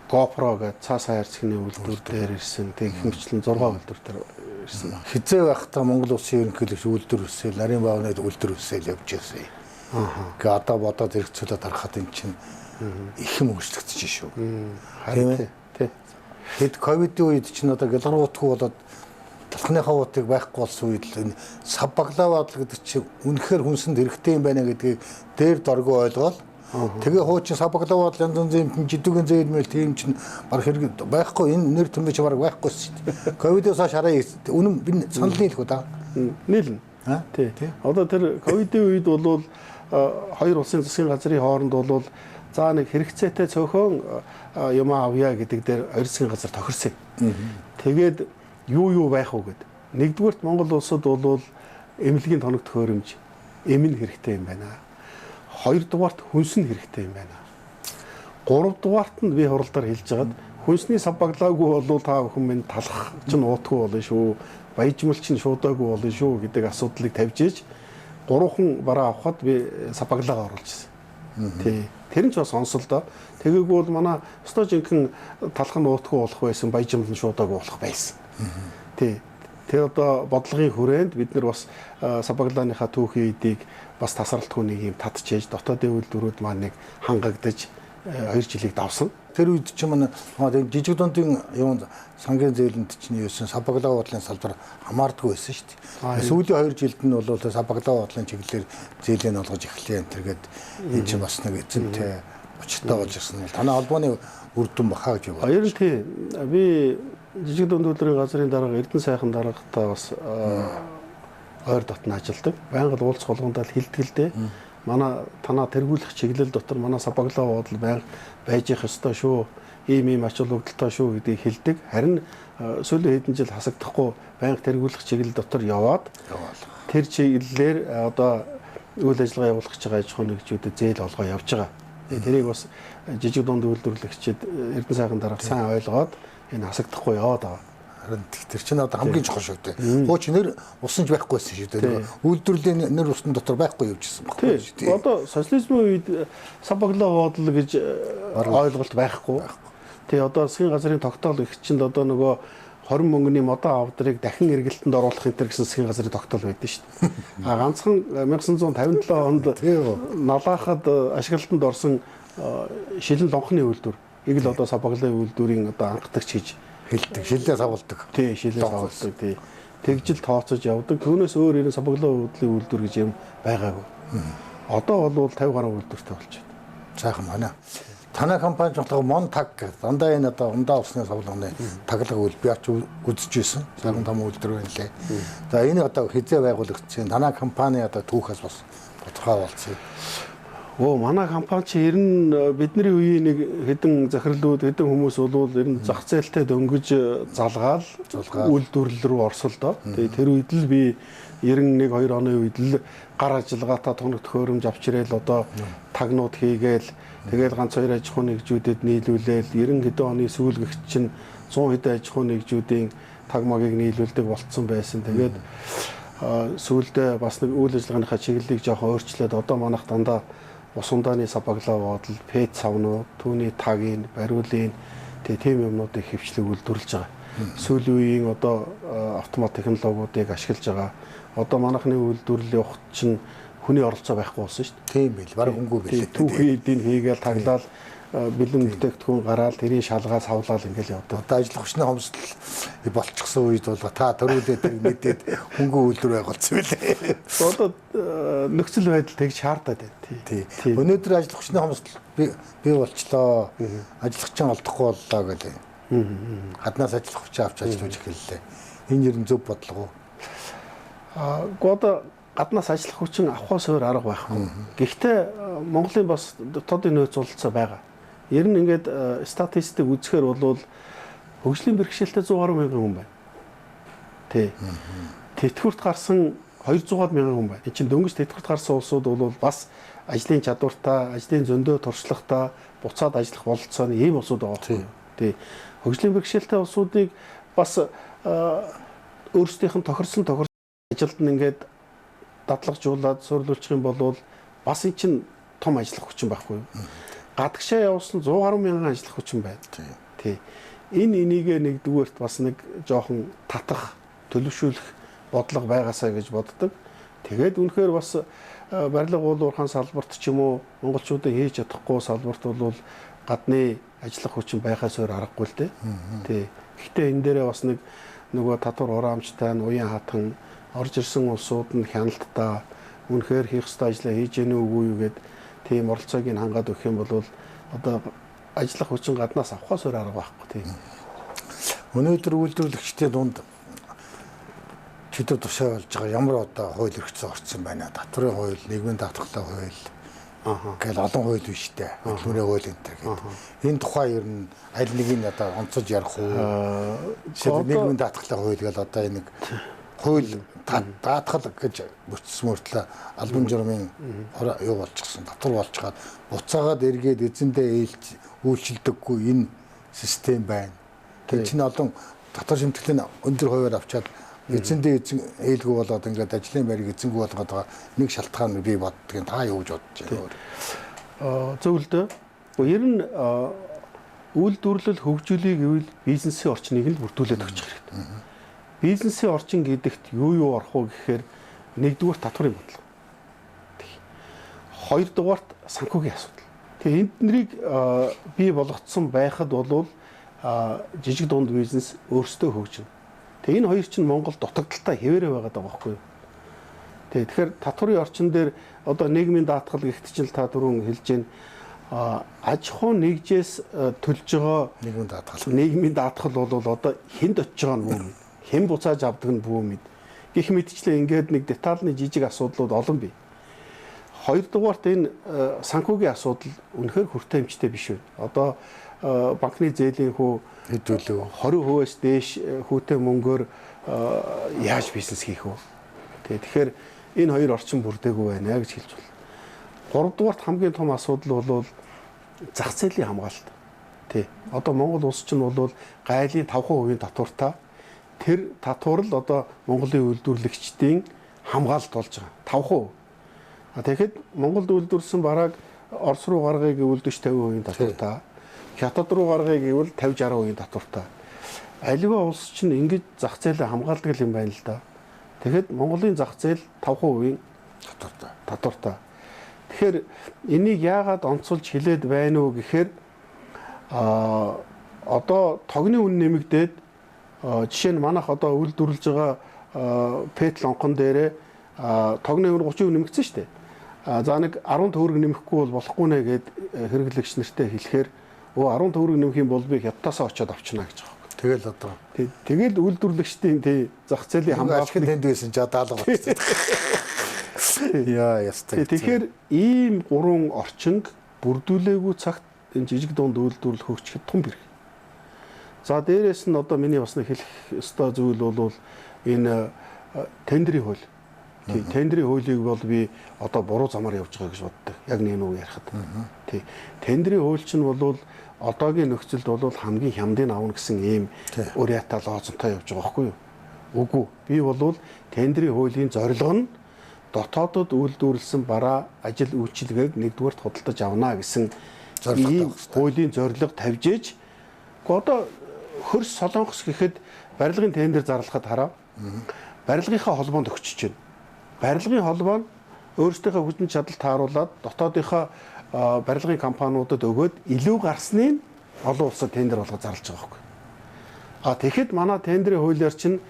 GoPro гэдэг цаас хайрцагны үйлдвэр дээр ирсэн. Тэг их мэтчлэн 6 үйлдвэр дээр ирсэн.
Хизээ байхдаа Монгол улсын ерөнхийлөгч үйлдвэр өсөөл, нарийн баавны үйлдвэр өсөөл явж байсан. Гэ одоо бодоод хэрэгцүүлээд харахад эн чинь их юм өөрчлөгдөж шүү.
Тийм ээ. Тий.
Тэгэд ковидын үед чинь одоо гэлгар утгүй болоод талхныхаа утыг байхгүй болсон үед л энэ сав баглаа бодол гэдэг чинь үнэхээр хүнсэнд хэрэгтэй юм байна гэдгийг дээр доргоо ойлгоол. Тэгээ хуучин сабаглаа бол янз янзын юм жидүүгийн зээл мэл тийм чинь баг хэрэг байхгүй, энэ нэр түмээ чи баг байхгүй шүү дээ. Ковидоос хойш хараа үнэн би санал нийлэх үү да?
Нийлнэ. Тий. Одоо тэр ковидын үед бол хоёр улсын засгийн газрын хооронд бол за нэг хэрэгцээтэй цөөхөн юм авъя гэдэг дээр хоёр засгийн газар тохирсон. Тэгээд юу байх вэ гэд. Нэгдүгээрт Монгол улсад бол эмнэлгийн тоног төхөөрөмж эм нь хэрэгтэй юм байна. Хоёрдугаарт хүнс нь хэрэгтэй юм байна. Гуравдугаарт нь би хуралдаар хэлж хагаад хүнсний сав баглаагүй болвол та бүхэн минь талах чинь уутгүй болно шүү. Баяжмал чинь шуудаагүй болно шүү гэдэг асуудлыг тавьж ээж гурван бараа авахад би сав баглаагаа оруулж ирсэн. Тий. Тэр нь ч бас онсол доо. Тэгээгүй бол манай өстой жинхэнэ талах нь уутгүй болох байсан, баяжмал нь шуудаагүй болох байсан. Тий. Тэр одоо бодлогын хүрээнд бид нар бас сабаглааныхаа түүхийн эдийг бас тасралтгүй нэг юм татчээж дотоодын үйлдвэрүүд маань нэг хангагдаж 2 жилийг давсан.
Тэр үед чинь манай жижиг дундын юм сангийн зээлэнд чинь юусэн сабаглаа бодлын салбар хамаардгүй байсан шүү дээ. Сүүлийн 2 жилд нь бол сабаглаа бодлын чиглэлээр зээлээ нь олгож эхлэе энэ төргээд энэ чинь бас нэг эзэнтэй учиртай болж ирсэн. Танай холбооны үр дүн баха гэж
бодсон. Ер нь тий. Би жижиг дунд үйлдвэрийн газрын дарга Эрдэнэ сайхан даргатай бас ойр дотн ажилладаг. Байнга л уулзах болгондоо л хэлдэг л дээ. Манай танаа тэргүүлэх чиглэл дотор манай сабаглаа бодол байнга байж их ёстой шүү. Ийм ач холбогдолтой шүү гэдгийг хэлдэг. Харин сүүлийн хэдэн жил хасагдахгүй байнга тэргүүлэх чиглэл дотор яваад тэр чиглэлээр одоо үйл ажиллагаа явуулах гэж байгаа аж ахуйн нэгжүүдэд зээл олгоо явж байгаа. Тэрийг бас жижиг дунд үйлдвэрлэгчид Эрдэнэ сайхан дарга сайн ойлгоод энэ хасагдахгүй яваад байгаа.
Харин тэр чинь одоо хамгийн чухал шүү дээ. Хуучин нэр усан ч байхгүй байсан шүү дээ. Үйлдвэрлэлийн нэр усан дотор байхгүй явжсэн байхгүй шүү дээ.
Одоо социализмын үед сабаглаа бодол гэж ойлголт байхгүй. Тий, одоо засгийн газрын тогтоол их чинд одоо нөгөө 20 мөнгөний модон авдрыг дахин эргэлтэнд оруулах энэ төр гэсэн засгийн газрын тогтоол байдаг шүү дээ. А ганцхан 1957 онд налаахад ашиглалтанд орсон шилэн лонхны үйлдвэр. Иг л одоо сабаглын үйлдвэрийн одоо анхдагч гэж
хэлдэг. Шилээ савлдаг.
Тий, шилээ савлдаг. Тий. Тэгжил тооцож явдаг. Түүнээс өөр ерэн сабаглын үйлдвэр гэж юм байгаагүй. Одоо бол 50 гаруй үйлдвэртэй болчиход.
Сайхан байна. Танай компани жоохлого Монтаг гэх дандаа энэ одоо ундаа усны савлганы таглаг үйл би ач үзэж ирсэн. Сайхан том үйлдвэр байна лээ. За энэ одоо хизээ байгуулагдсан. Танай компани одоо түүхээс бас тодорхой болцсон.
Манай компани чи ер нь бидний үеийн нэг хэдэн захирлууд, хэдэн хүмүүс болвол ер нь зах зээлтэй дөнгөж залгаал үйлдвэрлэл рүү орсон л доо. Тэгээ тэр үед л би 91 2 оны үед л гар ажиллагаатай тоног төхөөрөмж авч ирээл одоо тагнууд хийгээл тэгэл ганц хоёр аж ахуйн нэгжүүдэд нийлүүлээл 90 хэдэн оны сүүлгэгч чинь 100 хэдэн аж ахуйн нэгжүүдийн таг магийг нийлүүлдэг болцсон байсан. Тэгээд сүүлдээ бас нэг үйл ажиллагааныхаа чиглэлийг жоохон өөрчлөөд одоо манайх дандаа ус ундааны сабаглаа бодол, пэт савнууд, түүний тагийг, бариулын тийм юмнуудыг хөвчлэг үйлдвэрлэж байгаа. Сүүлийн үеийн одоо автомат технологиудыг ашиглаж байгаа. Одоо манайхны үйлдвэрлэлийн ухт чинь хүний оролцоо байхгүй болсон шүү
дээ. Тийм байл. Бараг хөнгөө
байл. Түүхий эдийг хийгээл таглаал бэлэн бүтээгдэхүүн гараал тэрийн шалгаа савлаал ингээл явдаг.
Одоо ажиллах хүчний хомсдол болчихсон үед бол та төрүүлээ тэр мэдээд хөнгөө үйлдвэр байгуулсан байлээ.
Одоо нөхцөл байдал тэгж шаардаад байна.
Тий. Өнөөдөр ажиллах хүчний хомсдол бий болчлоо. Ажиллагчин олдохгүй боллоо гэдэг. Гаднаас ажиллах хүчээ авч ажиллаж эхэллээ. Энэ ер нь зөв бодлого уу?
Аа одоо гаднаас ажиллах хүчин авахаас өөр арга байхгүй. Гэхдээ Монголын бас дотоодын нөөц бололцоо байгаа. Ер нь ингээд статистик үзэхээр бол хөгжлийн бэрхшээлтэй 100 гаруй мянган хүн байна. Тий. Тэтгэврт гарсан 200 мянган хүн байна. Энд чинь дөнгөж тэтгэврт гарсан улсууд бол бас ажлын чадвартай, ажлын зөндөө туршлагатай, буцаад ажиллах бололцооны ийм улсууд байгаа байхгүй юу? Тий. Хөгжлийн бэрхшээлтэй улсуудыг бас өөрсдийнх нь тохирсон ажилд нь ингээд дадлагжуулаад суйрлуулчих юм бол бас эн чинь том ажиллах хүчин байхгүй юу? Гадагшаа явуулсан 100 гаруй мянган ажиллах хүчин байна. Тий. Энэ энийгээ нэгдүгээрт бас нэг жоохон татах, төлөвшүүлэх бодлого байгаасаа гэж боддог. Тэгээд үнэхээр бас барилга уул уурхайн салбарт ч юм уу монголчуудын хийж чадахгүй салбарт бол гадны ажиллах хүчин байхаас өөр аргагүй л дээ. Тий. Гэхдээ энэ дээрээ бас нэг нөгөө татвар хураамжтай нь уян хатан орж ирсэн улсууд нь хяналттай үнэхээр хийх ёстой ажлаа хийж гэнэ үгүй юу гэд Тийм оролцоог нь хангаад өгөх юм бол одоо ажиллах хүчин гаднаас авахаас өөр арга байхгүй тийм.
Өнөөдөр үйлдвэрлэгчдийн дунд чөтгөр тушаа болж байгаа ямар одоо хууль эрх зүйн орсон байна. Татварын хууль, нийгмийн даатгалын хууль гэл олон хууль биш үү? Хөдөлмөрийн хууль энэ төр гэдэг. Энэ тухай ер нь аль нэг нь одоо онцож ярих уу? Жишээлбэл нийгмийн даатгалын хууль гэл одоо энэ нэг хууль даатгал гэж бүтсэн мөртлөө албан журмын юу болчихсон, татвар болчихоод буцаагаад эргээд эзэндээ ээлж үйлчилдэггүй энэ систем байна. Тэр чинь олон татвар шимтгэлийн өндөр хувиар авчаад эзэндээ эзэн ээлгүй болоод ингээд ажлын байрыг эзэнгүй болгоод байгаа нэг шалтгаан би боддгийн. Та юу гэж бодож байна
өөр? Зөв л дээ. Ер нь үйлдвэрлэл хөгжүүлэх гэвэл бизнесийн орчныг л бүрдүүлээд өгчих хэрэгтэй. Бизнесийн орчин гэдэгт юу орох вэ гэхээр нэгдүгээр татварын бодлого. Хоёрдугаарт санхүүгийн асуудал. Тэгээ энднийг бий болгоцсон байхад бол жижиг дунд бизнес өөрсдөө хөгжинэ. Тэгээ энэ хоёр чинь Монгол дутагдaltaй хэвээрээ байгаад байгаа байхгүй юу? Тэгээ тэгэхээр татварын орчин дээр одоо нийгмийн даатгал гихт чинь та түрүүн хэлж байна. Аж ахуй нэгжээс төлж байгаа нийгмийн даатгал бол одоо хүнд очиж байгаа нь бүү мэд. Хэн буцааж авдаг нь бүү мэд. Гэх мэтчлээ ингээд нэг детальны жижиг асуудлууд олон бий. Хоёрдугаарт энэ санхүүгийн асуудал үнэхээр хүртээмжтэй биш үү? Одоо банкны зээлийн хүү
хэдүүлээ
20%-аас дээш хүүтэй мөнгөөр яаж бизнес хийх вэ? Тэгэхээр энэ хоёр орчин бүрдээгүй байна гэж хэлж байна. Гуравдугаарт хамгийн том асуудал бол зах зээлийн хамгаалалт. Тий. Одоо Монгол улс чинь бол гайлын 5% татвартай. Тэр татвар л одоо Монголын үйлдвэрлэгчдийн хамгаалалт болж байгаа. 5%. Тэгэхэд Монголд үйлдвэрлэсэн барааг Орос руу гаргая гэвэл 40-50% татвартай. Хятад руу гаргая гэвэл 50-60% татвартай. Аливаа улс чинь ингэж зах зээлээ хамгаалдаг юм байна л да. Тэгэхэд Монголын зах зээл 5% татвартай. Тэгэхээр энийг яагаад онцолж хэлээд байна уу гэхээр одоо тогны үн нэмэгдээд жишээ нь манайх одоо үйлдвэрлэж байгаа петл онхон дээрээ тогны үн 30% нэмэгдсэн шүү дээ. За нэг 10 төгрөг нэмэхгүй бол болохгүй нэ гэд хэрэглэгч нартай хэлэхээр 10 төгрөг нэмэх юм бол би хятадасаа очиод авчна гэж байгаа.
Тэгэл одоо.
Тэгэл үйлдвэрлэгчдийн тий зах зээлийн
хамгаалалт тэнд байсан ч даалга болчихсон. Яа ястай.
Тэгэхээр ийм гурван орчинг бүрдүүлээгүй цагт энэ жижиг дунд үйлдвэрлэл хөгжихэд том хэрэг. За дээрээс нь одоо миний бас нэг хэлэх ёстой зүйл бол энэ тендерийн хууль. Тий, тендерийн хуулийг бол би одоо буруу замаар явж байгаа гэж боддог. Яг нэг үг ярихад. Тий. Тендерийн хууль чинь бол одоогийн нөхцөлд бол хамгийн хямдыг авна гэсэн ийм уриатай лозунтой явж байгаа байхгүй юу? Үгүй. Би бол тендерийн хуулийн зорилго нь дотоодод үйлдвэрлэсэн бараа ажил үйлчилгээг нэгдүгээрт худалдаж авна гэсэн ийм хуулийн зорилго тавьж ээж. Гэхдээ одоо хөрс солонгос гэхэд барилгын тендер зарлахад хараа. Барилгынхаа холбоонд өгчөж байна. Барилгын холбоо нь өөрсдийнхөө хүчин чадал тааруулаад дотоодынхоо барилгын компаниудад өгөөд илүү гарсныг олон улсад тендер болгож зарлж байгаа байхгүй. А тэгэхэд манай тендерийн хуулиар чинь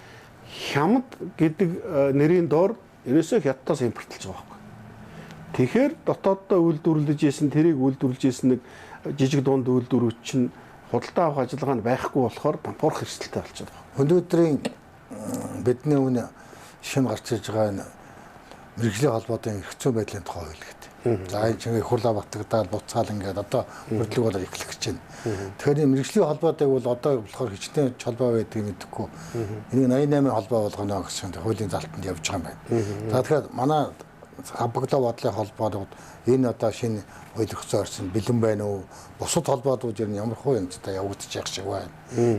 хямд гэдэг нэрийн доор ерөөсөө хятадаас импортлж байгаа байхгүй. Тэгэхээр дотооддоо үйлдвэрлэж исэн, тэрийг үйлдвэрлэж исэн нэг жижиг дунд үйлдвэрүүд чинь худалдаа авах ажиллагаа нь байхгүй болохоор дампуурах эрсдэлтэй болчиход байгаа.
Өнөөдрийн бидний өмнө шинэ гарч ирж байгаа энэ мэргэжлийн холбоодын эрх зүйн байдлын тухай хууль гэдэг. За энэ чинь их хурлаа батгадаад буцаал ингээд одоо хөрлөг болоо эхлэх гэж байна. Тэгэхээр энэ мэргэжлийн холбоодыг бол одоо болохоор хичнээн холбоо байдгийг мэдэхгүй. Энийг 88 холбоо болгоно гэсэн хуулийн залтанд явж байгаа юм байна. За тэгэхээр манай Баглаа бодлын холбоодууд энэ одоо шинэ хууль эрх зүйн орчин бэлэн байна уу? Бусад холбоодууд ер нь ямар хуу юмцтай явагдаж явах шиг байна.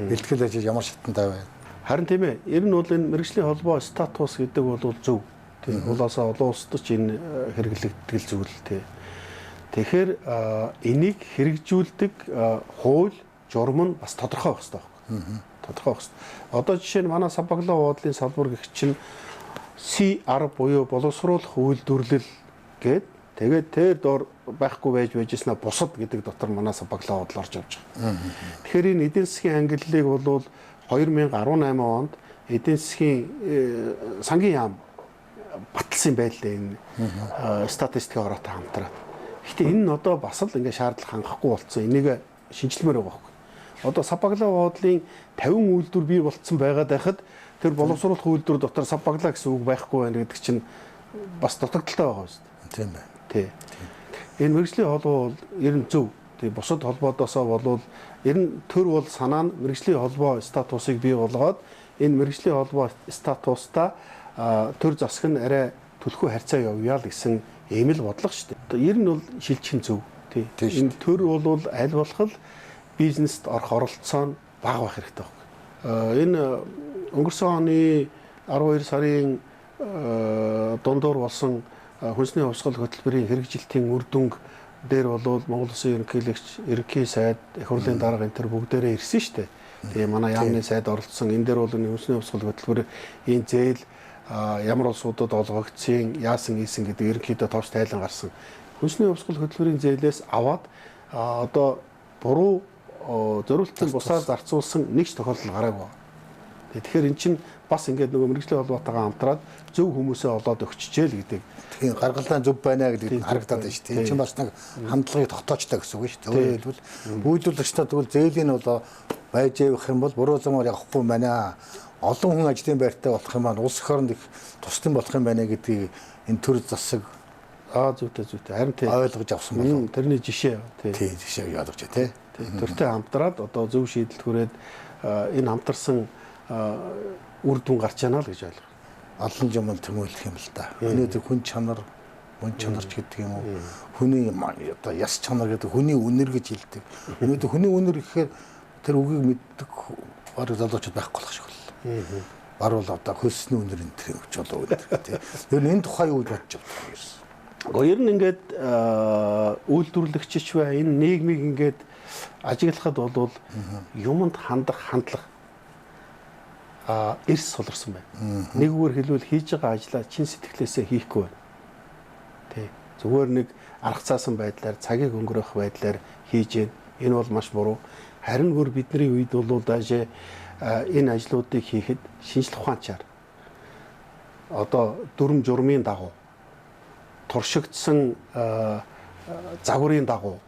Бэлтгэл ажил ямар шатантай байна?
Харин тийм ээ. Ер нь бол энэ мэргэжлийн холбоо статус гэдэг бол зөв. Тийм. Улаасаа олон улсад ч энэ хэрэглэгддэг зүйл тий. Тэгэхээр энийг хэрэгжүүлдэг хууль, журам нь бас тодорхой байх хэрэгтэй байхгүй. Тодорхой байх хэрэгтэй. Одоо жишээ нь манай Савбаглаа бодлын салбар гэх чинь CR буюу боловсруулах үйлдвэрлэл гээд тэгээд тэр доор байхгүй байж байжснаа бусад гэдэг дотор манай Савбаглаа бодол орж явж байгаа. Тэгэхээр энэ эдийн засгийн ангиллыг бол 2018 онд эдийн засгийн сангийн яам баталсан байлээ энэ статистикийн ороотой хамтраад. Гэхдээ энэ нь одоо бас л ингээ шаардлага хангахгүй болцсон. Энийг шинжилмээр байгаа байхгүй. Одоо сав баглаа бодлын 50 үйлдвэр бий болцсон байгаад байхад тэр боловсруулах үйлдвэр дотор сав баглаа гэсэн үг байхгүй байна гэдэг чинь бас дутагдaltaй байгаа юм шүү дээ.
Тийм байна.
Тий. Энэ мэргэжлийн холбоо бол ер нь зөв. Тий, бусад холбоодоосоо болвол ер нь төр бол санаа нь мэргэжлийн холбоо статусыг бий болгоод энэ мэргэжлийн холбоо статустаа төр засаг нь арай түлхүү харьцаа явъя л гэсэн ийм л бодлого шүү дээ. Ер нь бол шилжих нь зөв. Тий. Энэ төр бол аль болох л бизнест орох оролцоо нь бага байх хэрэгтэй байна. Энэ өнгөрсөн оны 12 сарын дундуур болсон хүнсний хувьсгал хөтөлбөрийн хэрэгжилтийн үр дүнг дээр бол Монгол Улсын ерөнхийлөгч, ерөнхий сайд, их хурлын дарга энэ төр бүгдээрээ ирсэн шүү дээ. Тэгээ манай яамны сайд оролцсон. Энэ дээр бол хүнсний хувьсгал хөтөлбөр энэ зээл ямар улсуудад олгогдсон, яасан ийсэн гэдэг ерөнхийдөө товч тайлан гарсан. Хүнсний хувьсгал хөтөлбөрийн зээлээс аваад одоо буруу зориултын бусаар зарцуулсан нэг ч тохиолдол гараагүй. Тэгэхээр эн чинь бас ингээд нөгөө мэргэжлийн холбоотойгоо хамтраад зөв хүмүүсээ олоод өгчжээ л гэдэг.
Тийм, гаргалдаан зөв байна гэдэг харагдаад байна шүү дээ. Энэ чинь бас нэг хандлагыг тогтоочтой гэсэн үг шүү дээ. Өөрөөр хэлбэл үйлдвэрлэгчдээ тэгвэл зээлийн нь бол байж явах юм бол буруу замаар явахгүй байна. Олон хүн ажлын байртай болох юм маань улс их оронд их тусдан болох юм байна гэдгийг энэ төр засаг
зүйтэй зүйтэй. Харин тий
ойлгож авсан болов.
Тэрний жишээ
тий. Тий, жишээ ойлгож тий.
Төртэй хамтраад одоо зөв шийдэлд хүрээд энэ хамтарсан үр дүн гарч яана л гэж ойлгоо.
Олон юм тэмүүлэх юм л да. Өнөөдөр хүн чанар, мөн чанарч гэдэг юм уу? Хүний одоо яс чанар гэдэг, хүний үнэр гэж хэлдэг. Өнөөдөр хүний үнэр гэхээр тэр үгийг мэддэг бараг залуучууд байхгүй болох шиг боллоо. Баруул одоо хөлсний үнэр энэ төр гэж болов өнөр тий. Ер нь энэ тухай юу гэж бодож явдаг юм бэ?
Гэхдээ ер нь ингээд үйлдвэрлэгчч бай, энэ нийгмийг ингээд ажиглахад бол юмд хандах хандлага эрс суларсан байна. Нэг үгээр хэлбэл хийж байгаа ажлаа чин сэтгэлээсээ хийхгүй байна. Тий. Зүгээр нэг арга цаасан байдлаар цагийг өнгөрөөх байдлаар хийж гэн. Энэ бол маш буруу. Харин бүр бидний үед бол даашээ энэ ажлуудыг хийхэд шинжлэх ухаанчаар одоо дүрм журмын дагуу туршигдсан загварын дагуу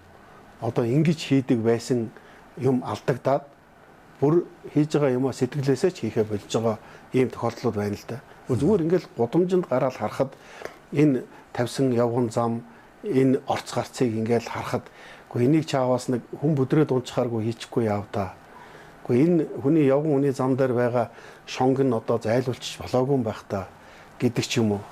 одоо ингэж хийдэг байсан юм алдагдаад бүр хийж байгаа юмаа сэтгэлээсээ ч хийхэ болж байгаа ийм тохиолдлууд байна л да. Зүгээр ингээл гудамжинд гараад харахад энэ тавьсан явган зам, энэ орц гарцыг ингээл харахад үгүй энийг чааваас нэг хүн бүдрээд унчхааргүй хийчихгүй яав та. Үгүй энэ хүний явган хүний зам дээр байгаа шонг нь одоо зайлуулчих болоогүй юм байх та гэдэг ч юм уу.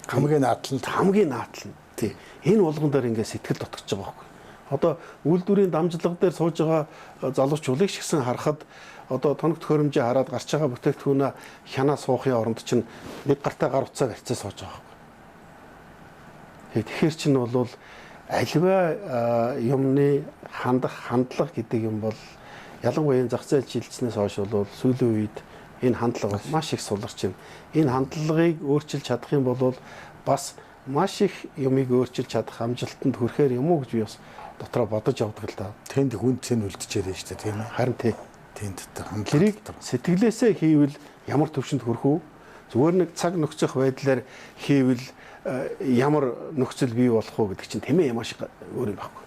Хамгийн наатал нь
хамгийн наатал нь. Тий. Энэ болгон дээр ингээд сэтгэл дутгаж байгаа байхгүй. Одоо үйлдвэрийн дамжлага дээр сууж байгаа залуучуулыг ч гэсэн харахад одоо тоног төхөөрөмжөө хараад гарч байгаа бүтээгдэхүүнээ хянаа суухын оронд чинь нэг гартаа гар утсаа барьцаа сууж байгаа байхгүй. Тэгэхээр чинь бол альва юмны хандах хандлага гэдэг юм бол ялангуяа энэ зах зээл шилжснээс хойш бол сүүлийн үед энэ хандлага бол маш их суларч байна. Энэ хандлагыг өөрчилж чадах юм бол бас маш их юмыг өөрчилж чадах амжилтанд хүрэхээр юм уу гэж би бас дотроо бодож явдаг л да.
Тэнд хүн цэн үлдчихээд байна шүү дээ, тийм ээ.
Харин тий.
Тэнд дотор хандлага
тэрийг сэтгэлээсээ хийвэл ямар төвшөнд хүрэх үү? Зүгээр нэг цаг нөхцөх байдлаар хийвэл ямар нөхцөл бий болох уу гэдэг чинь тэмээ ямар шиг өөр юм байхгүй.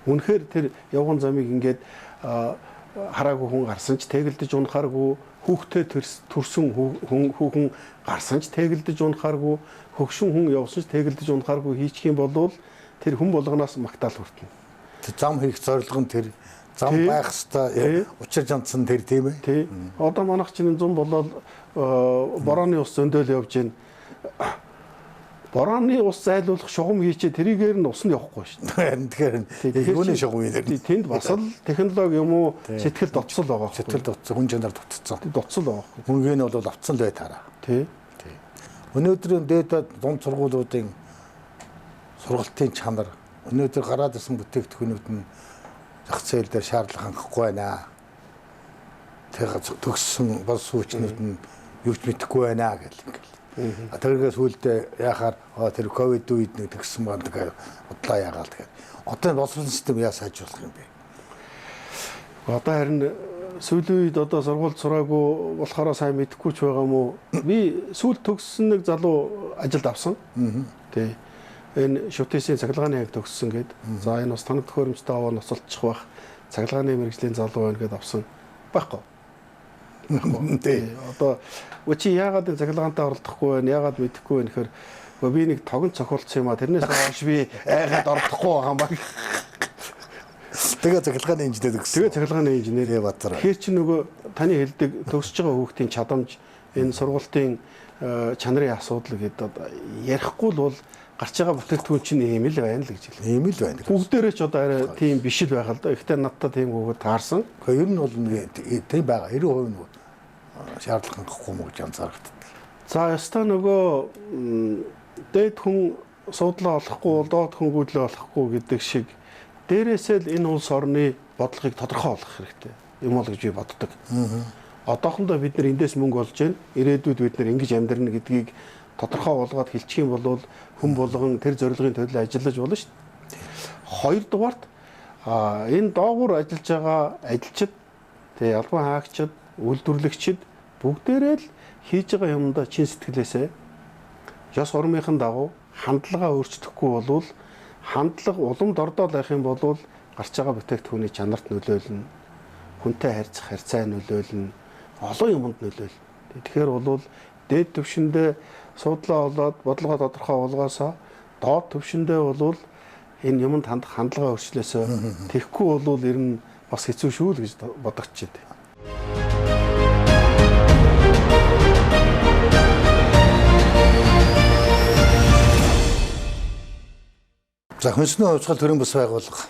Үнэхээр тэр явган замыг ингээд хараагүй хүн гарсан ч тэгэлдэж унахааргүй, хүүхдээ төрсөн хүүхэн гарсан ч тэгэлдэж унахааргүй, хөгшин хүн явсан ч тэгэлдэж унахааргүй хийчих юм бол тэр хүн болгоноос магтаал хүртэнэ.
Зам хийх зорилго нь тэр зам байх ёстой, учир жандсан тэр тийм ээ.
Тий. Одоо манайх чинь зам болоод борооны ус зөндөөл явж байна. Борооны ус зайлуулах шугам хийчээ тэрийгээр нь ус нь явахгүй шүү дээ.
Харин тэгэхээр юуны шугам юм бэ?
Тэнд бас л технологи юм уу сэтгэл дотсол байгаа.
Сэтгэл дотсон, хүн чанар дутцсан.
Дотсол байгаа.
Мөнгө нь бол авцсан л бай таараа.
Тий.
Тий. Өнөөдрийн дээд дунд сургуулиудын сургалтын чанар өнөөдөр гараад ирсэн бүтээгдэхүүнүүд нь зах зээл дээр шаардлага хангахгүй байна. Тэр төгссөн боловсруучнууд нь юу ч мэдэхгүй байна гэл ингээл. Тэргээ сүүлдээ яхаар тэр ковид үед нэг төгссөн байна тэгэхээр удлаа яагаал тэгэхээр одоо боловсролын систем яа сайжруулах юм бэ?
Одоо харин сүүлийн үед одоо сургуульд сураагүй болохоор сайн мэдэхгүй ч байгаа юм уу? Би сүүл төгссөн нэг залуу ажилд авсан. Тий. Энэ Шүтээсийн цахилгааны анги төгссөн гээд. За энэ бас тоног төхөөрөмжтэй аваа ноцолчих бах. Цахилгааны мэргэжлийн залуу байна гэд авсан байхгүй.
Тий.
Одоо чи яагаад энэ цахилгаантай оролдохгүй байна? Яагаад мэдэхгүй байна гэхээр би нэг тогон цохиулсан юм а. Тэрнээс хойш би айгаад оролдохгүй байгаа юм байна.
Тэгээ цахилгааны инженер гэсэн.
Тэгээ цахилгааны инженер.
Баатар.
Тэгэхээр чи нөгөө таны хэлдэг төгсөж байгаа хүүхдийн чадамж, энэ сургалтын чанарын асуудал гэдэг ярихгүй л бол гарч байгаа бүтээгдэхүүн чинь ийм л байна л гэж хэлээ.
Ийм л байна.
Бүгдээрээ ч одоо арай тийм биш л байх л да. Гэхдээ надтай тийм хүүхэд таарсан.
Гэхдээ ер нь бол тийм байгаа. 90% нь шаардлага хангахгүй мó гэж анзаардаг.
За ёстой нөгөө дээд хүн суудлаа олохгүй бол доод хүн гүйдлээ олохгүй гэдэг шиг дээрээсээ л энэ улс орны бодлогыг тодорхой болгох хэрэгтэй юм бол гэж би боддог. Одоохондоо бид нар эндээс мөнгө олж байна. Ирээдүйд бид нар ингэж амьдрна гэдгийг тодорхой болгоод хэлчих юм бол хүн болгон тэр зорилгын төлөө ажиллаж болно шүү дээ. Хоёрдугаарт энэ доогуур ажиллаж байгаа ажилчид, тэгээ албан хаагчид, үйлдвэрлэгчид бүгдээрээ л хийж байгаа юмдаа чин сэтгэлээсээ ёс ормынхан дагуу хандлага өөрчлөхгүй болвол хандлага улам дордоо байх юм бол гарч байгаа бүтээгдэхүүний чанарт нөлөөлнө, хүнтэй харьцах харьцаа нөлөөлнө, олон юмд нөлөөлнө. Тэгэхээр бол дээд түвшиндээ суудлаа олоод бодлогоо тодорхой болгоосоо доод түвшиндээ бол энэ юмд хандах хандлага өөрчлөөсөө тэгэхгүй бол ер нь бас хэцүү шүү л гэж бодогдчихэв.
За хүнсний хувьсгал төрийн бус байгууллага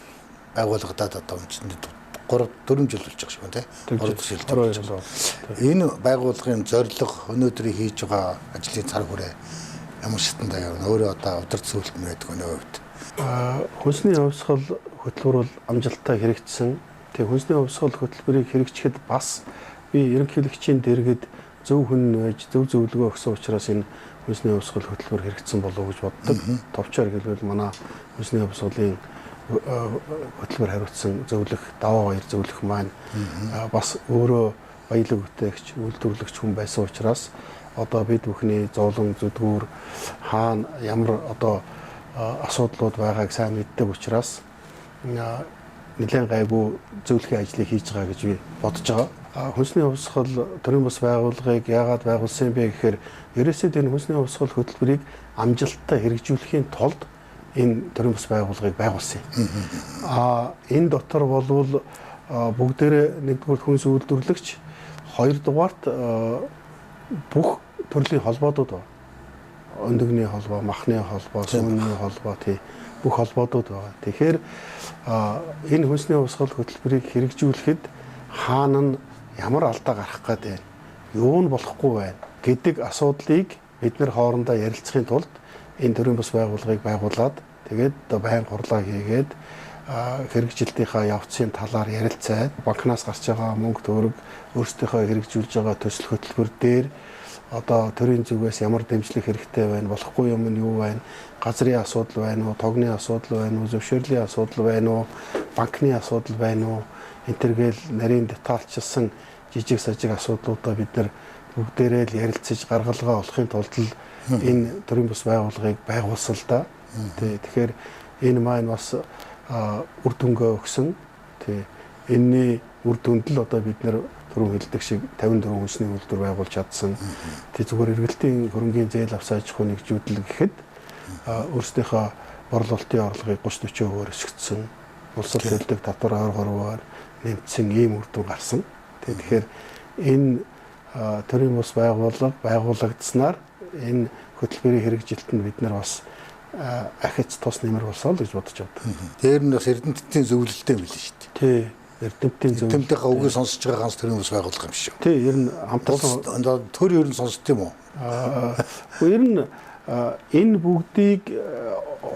байгуулагдаад одоо үндсэндээ 3-4 жил болж байгаа шиг байна тий. 3 жил болж байгаа. Энэ байгууллагын зорилго өнөөдрийн хийж байгаа ажлын цар хүрээ ямар шатанд явна? Өөрөө одоо удирд сүүлт нь байдаг өнөө хувьд.
Хүнсний хувьсгал хөтөлбөр бол амжилттай хэрэгжсэн. Тэгээ хүнсний хувьсгал хөтөлбөрийг хэрэгжихэд бас би ерөнхийлөгчийн дэргэд зөв хүн байж зөв зөвлөгөө өгсөн учраас энэ хүнсний хувьсгал хөтөлбөр хэрэгжсэн болов уу гэж боддог. Товчоор хэлбэл манай хүнсний хувьсгалын хөтөлбөр хариуцсан зөвлөх Даваа Баяр зөвлөх маань бас өөрөө баялаг бүтээгч, үйлдвэрлэгч хүн байсан учраас одоо бид бүхний зовлон зүдгүүр хаана ямар одоо асуудлууд байгааг сайн мэддэг учраас нэлээд гайгүй зөвлөхийн ажлыг хийж байгаа гэж би бодож байгаа. Хүнсний хувьсгал төрийн бус байгууллагыг яагаад байгуулсан юм бэ гэхээр ерөөсөө энэ хүнсний хувьсгал хөтөлбөрийг амжилттай хэрэгжүүлэхийн тулд энэ төрийн бус байгууллагыг байгуулсан юм. Энэ дотор болвол бүгдээрээ нэгдүгээр хүнс үйлдвэрлэгч, хоёрдугаарт бүх төрлийн холбоодууд байна. Өндөгний холбоо, махны холбоо, сүүний холбоо тий бүх холбоодууд байгаа. Тэгэхээр энэ хүнсний хувьсгал хөтөлбөрийг хэрэгжүүлэхэд хаана нь ямар алдаа гарах гээд байна, юу нь болохгүй байна гэдэг асуудлыг бид нар хоорондоо ярилцахын тулд энэ төрийн бус байгууллагыг байгуулад тэгээд одоо байнга хурлаа хийгээд хэрэгжилтийнхаа явцын талаар ярилцаад банкнаас гарч байгаа мөнгө төгрөг өөрсдийнхөө хэрэгжүүлж байгаа төсөл хөтөлбөр дээр одоо төрийн зүгээс ямар дэмжлэг хэрэгтэй байна, болохгүй юм нь юу байна, газрын асуудал байна уу, тогны асуудал байна уу, зөвшөөрлийн асуудал байна уу, банкны асуудал байна уу, энэ төргээл нарийн детальчилсан жижиг сажиг асуудлуудаа бид нар бүгдээрээ л ярилцаж гаргалгаа олохын тулд л энэ төрийн бус байгууллагыг байгуулсан л да. Тэгэхээр энэ маань бас үр дүнгээ өгсөн. Тий. Энэний үр дүнд л одоо бид нар түрүүн хэлдэг шиг 54 хүнсний үйлдвэр байгуулж чадсан. Тий зүгээр эргэлтийн хөрөнгийн зээл авсан аж ахуй нэгжүүдэл гэхэд өөрсдийнхөө борлуулалтын орлогыг 30-40% өсгөцсөн. Улсад төлдөг татвар 23%-аар нэмсэн ийм үр дүн гарсан. Тий тэгэхээр энэ төрийн бус байгууллага байгуулагдсанаар энэ хөтөлбөрийн хэрэгжилтэнд бид нар бас ахиц тус нэмэр болсон л гэж бодож байна.
Тэр нь бас эрдэмтдийн зөвлөлттэй юм билээ шүү дээ.
Тий, эрдэмтдийн зөвлөлт.
Эрдэмтдийнхээ үгийг сонсож байгаа ганц төрийн бус байгууллага юм шиг.
Тий, ер нь хамтарсан
төр ер нь сонсд юм уу?
Ер нь энэ бүгдийг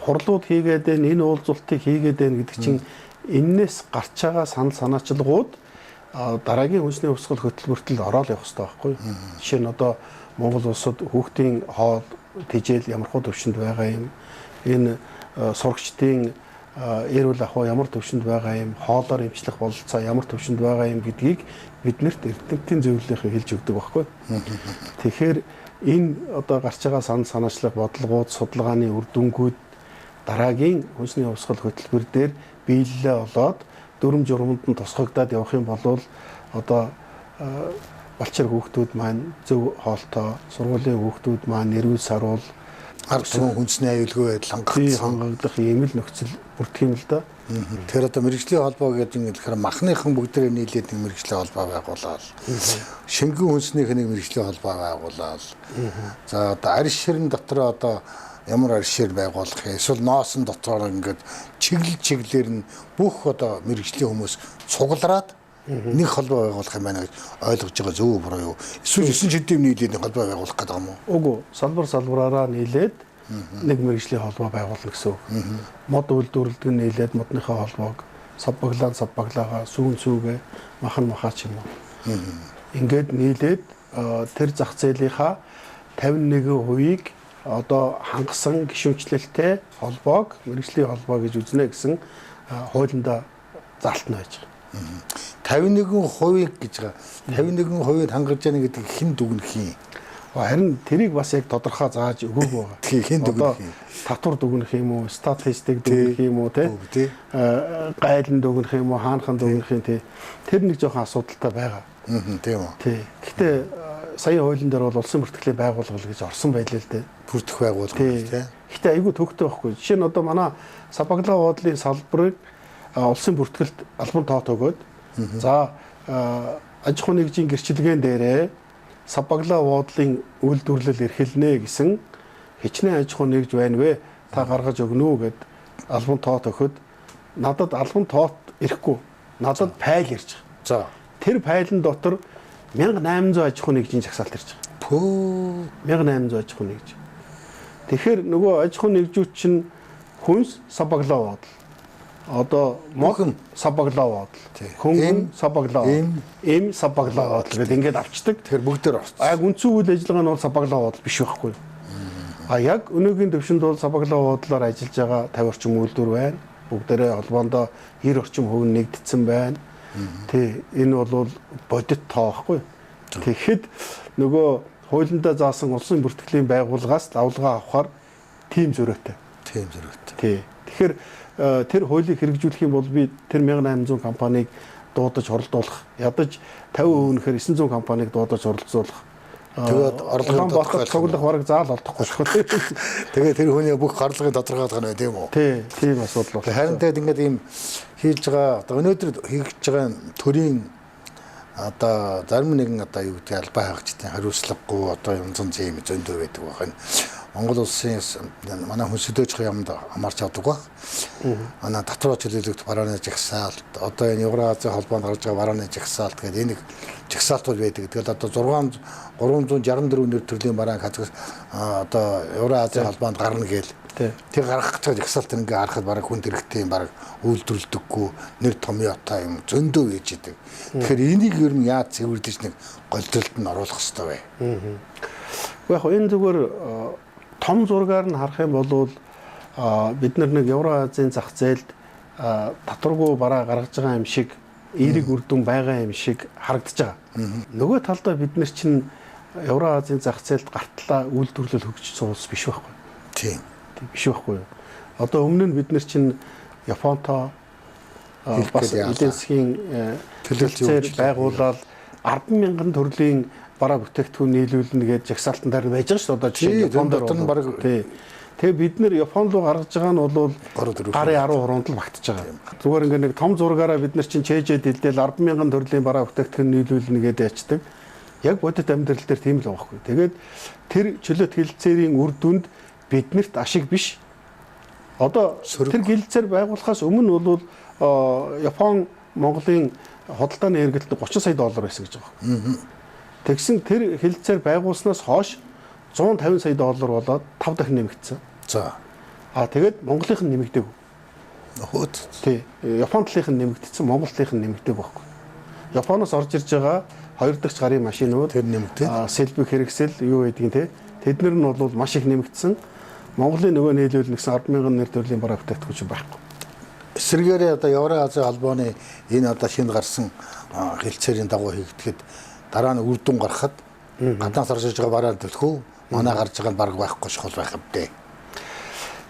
хурлууд хийгээд байна, энэ уулзалтыг хийгээд байна гэдэг чинь эннээс гарч байгаа санал санаачилгууд дараагийн хүнсний хувьсгал хөтөлбөрт л ороод явах хэрэгтэй байхгүй юу? Жишээ нь одоо Монгол улсад хүүхдийн хоол тэжээл ямар хуу төвшөнд байгаа юм, энэ сурагчдын эрүүл ахуй ямар төвшөнд байгаа юм, хоолоор эмчлэх бололцоо ямар төвшөнд байгаа юм гэдгийг биднэрт эрдэмтдийн зөвлөлийнхэн хэлж өгдөг байхгүй. Тэгэхээр энэ одоо гарч байгаа санал санаачлах бодлогууд, судалгааны үр дүнгууд Дараагийн хүнсний хувьсгал хөтөлбөр дээр биелэлээ олоод дүрм журманд нь тусгагдаад явах юм бол одоо балчир хүүхдүүд маань зөв хоолтой, сургуулийн хүүхдүүд маань эрүүл саруул,
ард түмэн хүнсний аюулгүй байдал
хангагдах ийм л нөхцөл бүрдэх юм л да.
Тэгэхээр одоо мэргэжлийн холбоо гэдэг юм гэхээр махныхан бүгдээрээ нийлээд нэг мэргэжлийн холбоо байгуулаад, шингэн хүнснийх нэг мэргэжлийн холбоо байгуулаад, за одоо арь ширэн дотор одоо ямар арь шир байгуулах юм, эсвэл ноосон дотроор ингээд чиглэл чиглэлээр нь бүх одоо мэргэжлийн хүмүүс цуглараад нэг холбоо байгуулах юм байна гэж ойлгож байгаа зөв буруу юу? Эсвэл 9 шидэм нийлээд нэг холбоо байгуулах гэдэг юм уу?
Үгүй, салбар салбараараа нийлээд нэг мэргэжлийн холбоо байгуулна гэсэн үг. Мод үйлдвэрлэдэг нь нийлээд модныхоо холбоог, сав баглаа сав баглаагаа, сүүн сүүгээ, махан махаа ч юм уу. Ингээд нийлээд тэр зах зээлийнхаа 51%-ийг одоо хангасан гишүүнчлэлтэй холбоог мэргэжлийн холбоо гэж үзнэ гэсэн хуулиндаа заалт нь байж байгаа.
51% гэж байгаа. 51% хангаж яана гэдэг хэн дүгнэх юм?
Харин тэрийг бас яг тодорхой зааж өгөөгүй байгаа.
Тийм, хэн дүгнэх юм?
Татвар дүгнэх юм уу, статистик дүгнэх юм уу, тий? Гайлан дүгнэх юм уу, хаанхан дүгнэх юм, тий? Тэр нэг жоохон асуудалтай байгаа.
Тийм үү.
Тий. Гэхдээ сая хуулийн дээр бол улсын бүртгэлийн байгууллага гэж орсон байлээ л дээ.
Бүртгэх байгууллага гэж тий.
Гэхдээ айгүй төвхтэй байхгүй. Жишээ нь одоо манай сав баглаа бодлын салбарыг улсын бүртгэлд албан тоот өгөөд, за аж ахуйн нэгжийн гэрчилгээн дээрээ сав баглаа буудлын үйлдвэрлэл эрхэлнэ гэсэн хичнээн аж ахуйн нэгж байна вэ? Та гаргаж өгнө үү гэд албан тоот өгөхөд надад албан тоот ирэхгүй. Надад файл ирж байгаа.
За.
Тэр файлн дотор 1800 аж ахуйн нэгжийн жагсаалт ирж байгаа.
Пөө
1800 аж ахуйн нэгж. Тэгэхээр нөгөө аж ахуйн нэгжүүд чинь хүнс сав баглаа буудал. Одоо мод сав баглаа буудал. Хөнгөн сав баглаа. Эм сав баглаа буудал гэдэг ингээд авчдаг.
Тэгэхээр бүгдээр орсон.
Яг үндсэн үйл ажиллагаа нь бол сав баглаа буудал биш байхгүй. А яг өнөөгийн төвшөнд бол сав баглаа буудлаар ажиллаж байгаа 50 орчим үйлдвэр байна. Бүгдээрээ холбоондоо 90 орчим хувь нь нэгдсэн байна. Тий, энэ бол бодит тоо байхгүй. Тэгэхэд нөгөө хуулиндаа заасан улсын бүртгэлийн байгууллагаас лавлгаа авахар тийм зөрөөтэй.
Тийм зөрөөтэй.
Тий. Тэгэхээр тэр хуулийг хэрэгжүүлэх юм бол би тэр 1800 компанийг дуудаж хуралдуулах, ядаж 50% нэхэр 900 компанийг дуудаж хуралдуулах.
Тэгээд орлогын
тодорхойлох бараг заал олдохгүй шүү.
Тэгээд тэр хүний бүх орлогыг тодорхойлох нь тийм үү?
Тий, тийм асуудал байна.
Харин тэгээд ингээд ийм хийж байгаа одоо өнөөдөр хийж байгаа төрийн одоо зарим нэгэн одоо юу гэдэг албан хаагчдын хариуцлагагүй одоо янз янзын юм зөндөө байдаг байна. Монгол улсын манай хүнсөдөөж ямд хамаарч авдаг баг. Манай татвар чөлөөлөгд барааны жагсаалт, одоо энэ Евразийн холбоонд гарч байгаа барааны жагсаалт гэдэг энэ жагсаалтууд байдаг. Тэгэл одоо 364 нэр төрлийн бараан хазгас одоо Евразийн холбоонд гарна гээл. Тэр гаргах гэж байгаа жагсаалт ингээ харахад бараг хүнд хэрэгтэй юм бараг үйлдвэрлэдэггүй нэр томьёотой юм зөндөө байж идэг. Тэгэхээр энийг ер нь яаж цэвэрлэж нэг голдролд нь оруулах хэрэгтэй вэ?
Яг энэ зүгээр том зургаар нь харах юм бол бид нар нэг Евроазийн зах зээлд татваргүй бараа гаргаж байгаа юм шиг эерэг үр дүн байгаа юм шиг харагдаж байгаа. Нөгөө талдаа бид нар чинь Евроазийн зах зээлд гартлаа үйлдвэрлэл хөгжсөн улс биш байхгүй.
Тийм.
Биш байхгүй юу? Одоо өмнө нь бид нар чинь Японтой бас эдийн засгийн төлөлцөөр байгуулаад 10,000 төрлийн бараа бүтээгдэхүүн нийлүүлнэ гэж жагсаалтан дээр байж байгаа шүү дээ. Одоо жишээ нь Японд
дээр бараг
тий. Тэгээ бид нэр Япон руу гаргаж байгаа нь бол гарын 10 хуруунд л багтж байгаа. Зүгээр ингээ нэг том зургаараа бид нар чинь чэжэд дэлдэл 10,000 төрлийн бараа бүтээгдэхүүн нийлүүлнэ гэдээ ячдаг. Яг бодит амьдрал дээр тийм л байгаа байхгүй. Тэгээд тэр чөлөөт хэлэлцээрийн үр дүнд биднэрт ашиг биш. Одоо тэр хэлэлцээр байгуулахаас өмнө бол Япон Монголын худалдааны эргэлт 30 сая доллар байсан гэж байгаа байхгүй. Тэгсэн тэр хэлэлцээр байгуулснаас хойш 150 сая доллар болоод 5 дахин нэмэгдсэн.
За.
А тэгээд Монголынх нь нэмэгдээгүй.
Хөөд.
Тий. Япон талынх нь нэмэгдсэн, Монгол талынх нь нэмэгдээгүй байхгүй. Японоос орж ирж байгаа хоёр дахь гарын машинууд
тэр нэмэгдээд
сэлбэг хэрэгсэл юу байдгийг те. Тэд нар нь бол маш их нэмэгдсэн. Монголын нөгөө нийлүүлнэ гэсэн 10,000 нэр төрлийн бараа бүтээгдэхүүн чинь байхгүй.
Эсвэргээрээ одоо Евроазийн холбооны энэ одоо шинэ гарсан хэлцээрийн дагуу хийгдэхэд дараа нь үр дүн гарахад гаднаас орж иж байгаа бараа төлхөө манай гарч байгаа нь бараг байхгүй шухал байх юм дээ.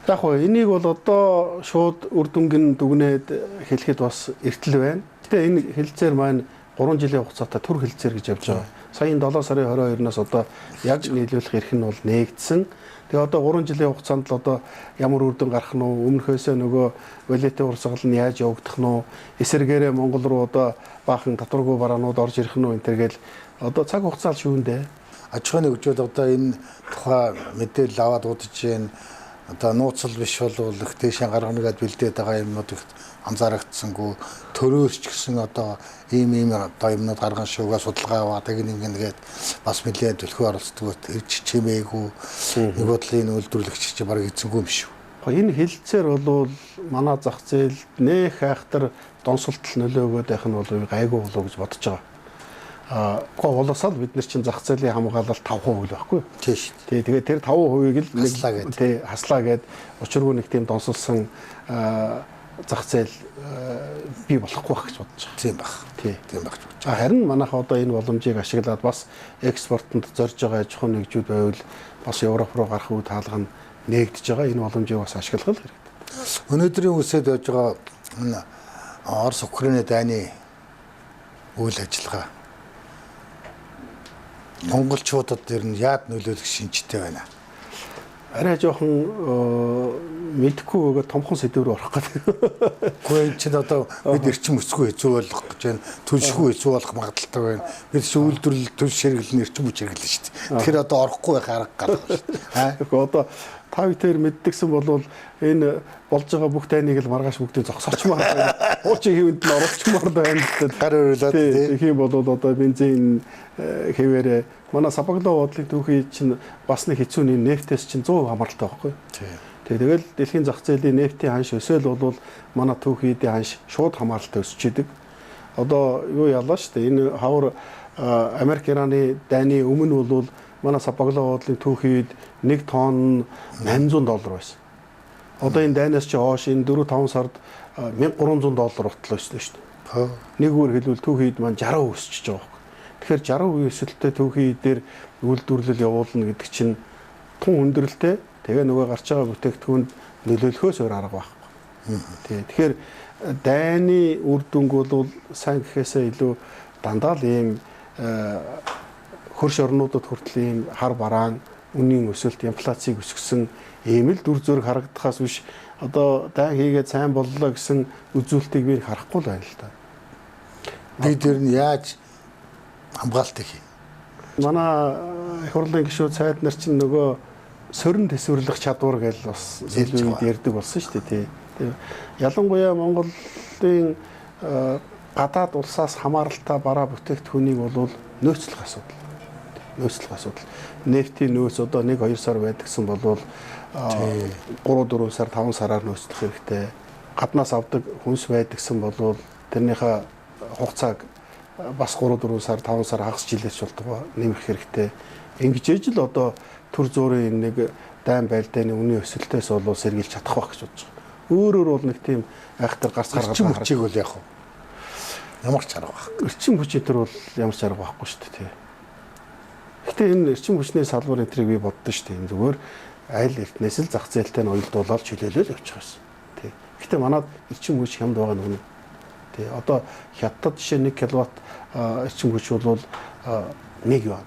Яг хөө энийг бол одоо шууд үр дүнг нь дүгнээд хэлэхэд бас эртэл байна. Гэтэ энэ хэлцээр маань 3 жилийн хугацаатай төр хэлцээр гэж явж байгаа. Саяын 7 сарын 22-наас одоо яг нийлүүлэх эрх нь бол нээгдсэн. Тэгээ одоо 3 жилийн хугацаанд л одоо ямар үр дүн гарах нь уу, өмнөхөөсөө нөгөө валютын урсгал нь яаж явагдах нь уу, эсэргээрээ Монгол руу одоо баахан татваргүй бараанууд орж ирэх нь үү энэ төр гэл одоо цаг хугацаа л шүүндээ.
Аж ахуйн нэгжүүд одоо энэ тухай мэдээлэл аваад удаж байна. Одоо нууцл биш болвол их дээшээ гаргана гэдээ бэлдээд байгаа юмнууд их анзаарагдсангүй, төрөөс ч гэсэн одоо ийм ийм одоо юмнууд гарган шуугаа судалгаа аваад ингэ ингээд бас нэлээд төлхөө оролцдог ирж чимээгүй нэг бодлын үйлдвэрлэгч чи бараг эзэнгүй юм шүү.
Энэ хэлцээр бол манай зах зээлд нэх айхтар донсолтол нөлөө өгөөд байх нь бол гайгүй болов гэж бодож байгаа. Гэхдээ уласаа л бид нар чинь зах зээлийн хамгаалал 5% л байхгүй юу?
Тийм шүү.
Тий, тэгээд тэр 5%-ийг л
хаслаа гээд.
Тий, хаслаа гээд учиргүй нэг тийм донсолсон зах зээл бий болохгүй байх гэж бодож байгаа.
Тийм байх.
Тий.
Тийм байх гэж бодож байгаа.
Харин манайх одоо энэ боломжийг ашиглаад бас экспортод зорж байгаа аж ахуйн нэгжүүд байвал бас Европ руу гарах үе таалга нь нээгдэж байгаа. Энэ боломжийг бас ашиглах л хэрэгтэй.
Өнөөдрийн үсэд байж байгаа энэ Орос Украины дайны үйл ажиллагаа монголчуудад ер нь яад нөлөөлөх шинжтэй байна.
Арай жоохон мэдэхгүй бөгөөд томхон сэдв рүү орох гэдэг.
Гэхдээ энэ чинь одоо бид эрчим хүчгүй хэцүү болох гэж байна. Төлшгүй хэцүү болох магадлалтай байна. Бид чинь үйлдвэрлэл төлш хэрэглэн эрчим хүч хэрэглэн шүү дээ. Тэгэхээр одоо орохгүй байх арга гарах шүү дээ.
Тэгэхээр одоо та бүхэн мэддэгсэн болвол энэ болж байгаа бүх дайныг л маргааш бүгдийг зогсоочмаар байна. Хуучин хэвэнд нь оруулчмаар байна л дээ.
Гар өрөөлөөд
тий. Тэгэх юм бол одоо бензин хэвээрээ манай Сабаглаа бодлын түүхий чинь бас нэг хэцүү нэг нефтээс чинь 100% хамааралтай байхгүй.
Тий.
Тэгэл дэлхийн зах зээлийн нефтийн ханш өсөөл бол манай түүхийдийн ханш шууд хамааралтай өсөж идэг. Одоо юу ялаа шүү дээ. Энэ хавар Америк Ираны дайны өмнө бол манай Сабаглаа бодлын түүхийд 1 тонн $800 байсан. Одоо энэ дайнаас чи хойш энэ 4-5 сард $1300 ботлоо өснө шүү дээ. Нэг үгээр хэлбэл түүхийд маань 60% өсөж байгаа байхгүй. Тэгэхээр 60% өсөлттэй түүхий дээр үйлдвэрлэл явуулна гэдэг чинь тун хүндрэлтэй. Тэгээ нөгөө гарч байгаа бүтээгдэхүүнд нөлөөлөхөөс өөр арга байхгүй. Тий. Тэгэхээр дайны үр дүнг бол сайн гэхээсээ илүү дандаа л ийм хөрш орнуудад хүртэл ийм хар бараан үнийн өсөлт, инфляцийг өсгсөн ийм л дүр зураг харагдахаас биш одоо дайн хийгээд сайн боллоо гэсэн үзүүлэлтийг би харахгүй л байна л да.
Бид ер нь яаж хамгаалт хийх?
Манай их хурлын гишүүд сайд нар чинь нөгөө сорин төсвөрлөх чадвар гэж бас сүүлийн үед ярьдаг болсон шүү дээ, тий. Ялангуяа Монголын гадаад улсаас хамааралтай бараа бүтээгдэхүүнийг бол нөөцлөх асуудал. Нөөцлөх асуудал. Нефтийн нөөц одоо 1-2 сар байдагсан болвол 3-4 сар, 5 сараар нөөцлөх хэрэгтэй. Гаднаас авдаг хүнс байдагсан болвол тэрнийхээ хугацааг бас 3-4 сар, 5 сар хагас жилээс болтугай нэмэх хэрэгтэй. Ингэж ээж л одоо төр зуурын нэг дайн байлдааны үнийн өсөлтөөс бол сэргийлж чадах байх гэж бодож байгаа. Өөрөөр бол нэг тийм айхтар гарц гаргаад
эрчим хүчийг бол яах вэ? Ямар ч арга байхгүй.
Эрчим хүч энэ төр бол ямар ч арга байхгүй шүү дээ, тий. Гэтэ энэ эрчим хүчний салбар энэ тэрийг би боддоо шүү дээ. Энэ зүгээр аль эртнээс л зах зээлтэй нь уялдуулаад чөлөөлөл явчих байсан. Тий. Гэтэ манад эрчим хүч хямд байгаа нь үнэн. Тий. Одоо хятад жишээ 1 кВт эрчим хүч бол 1 юан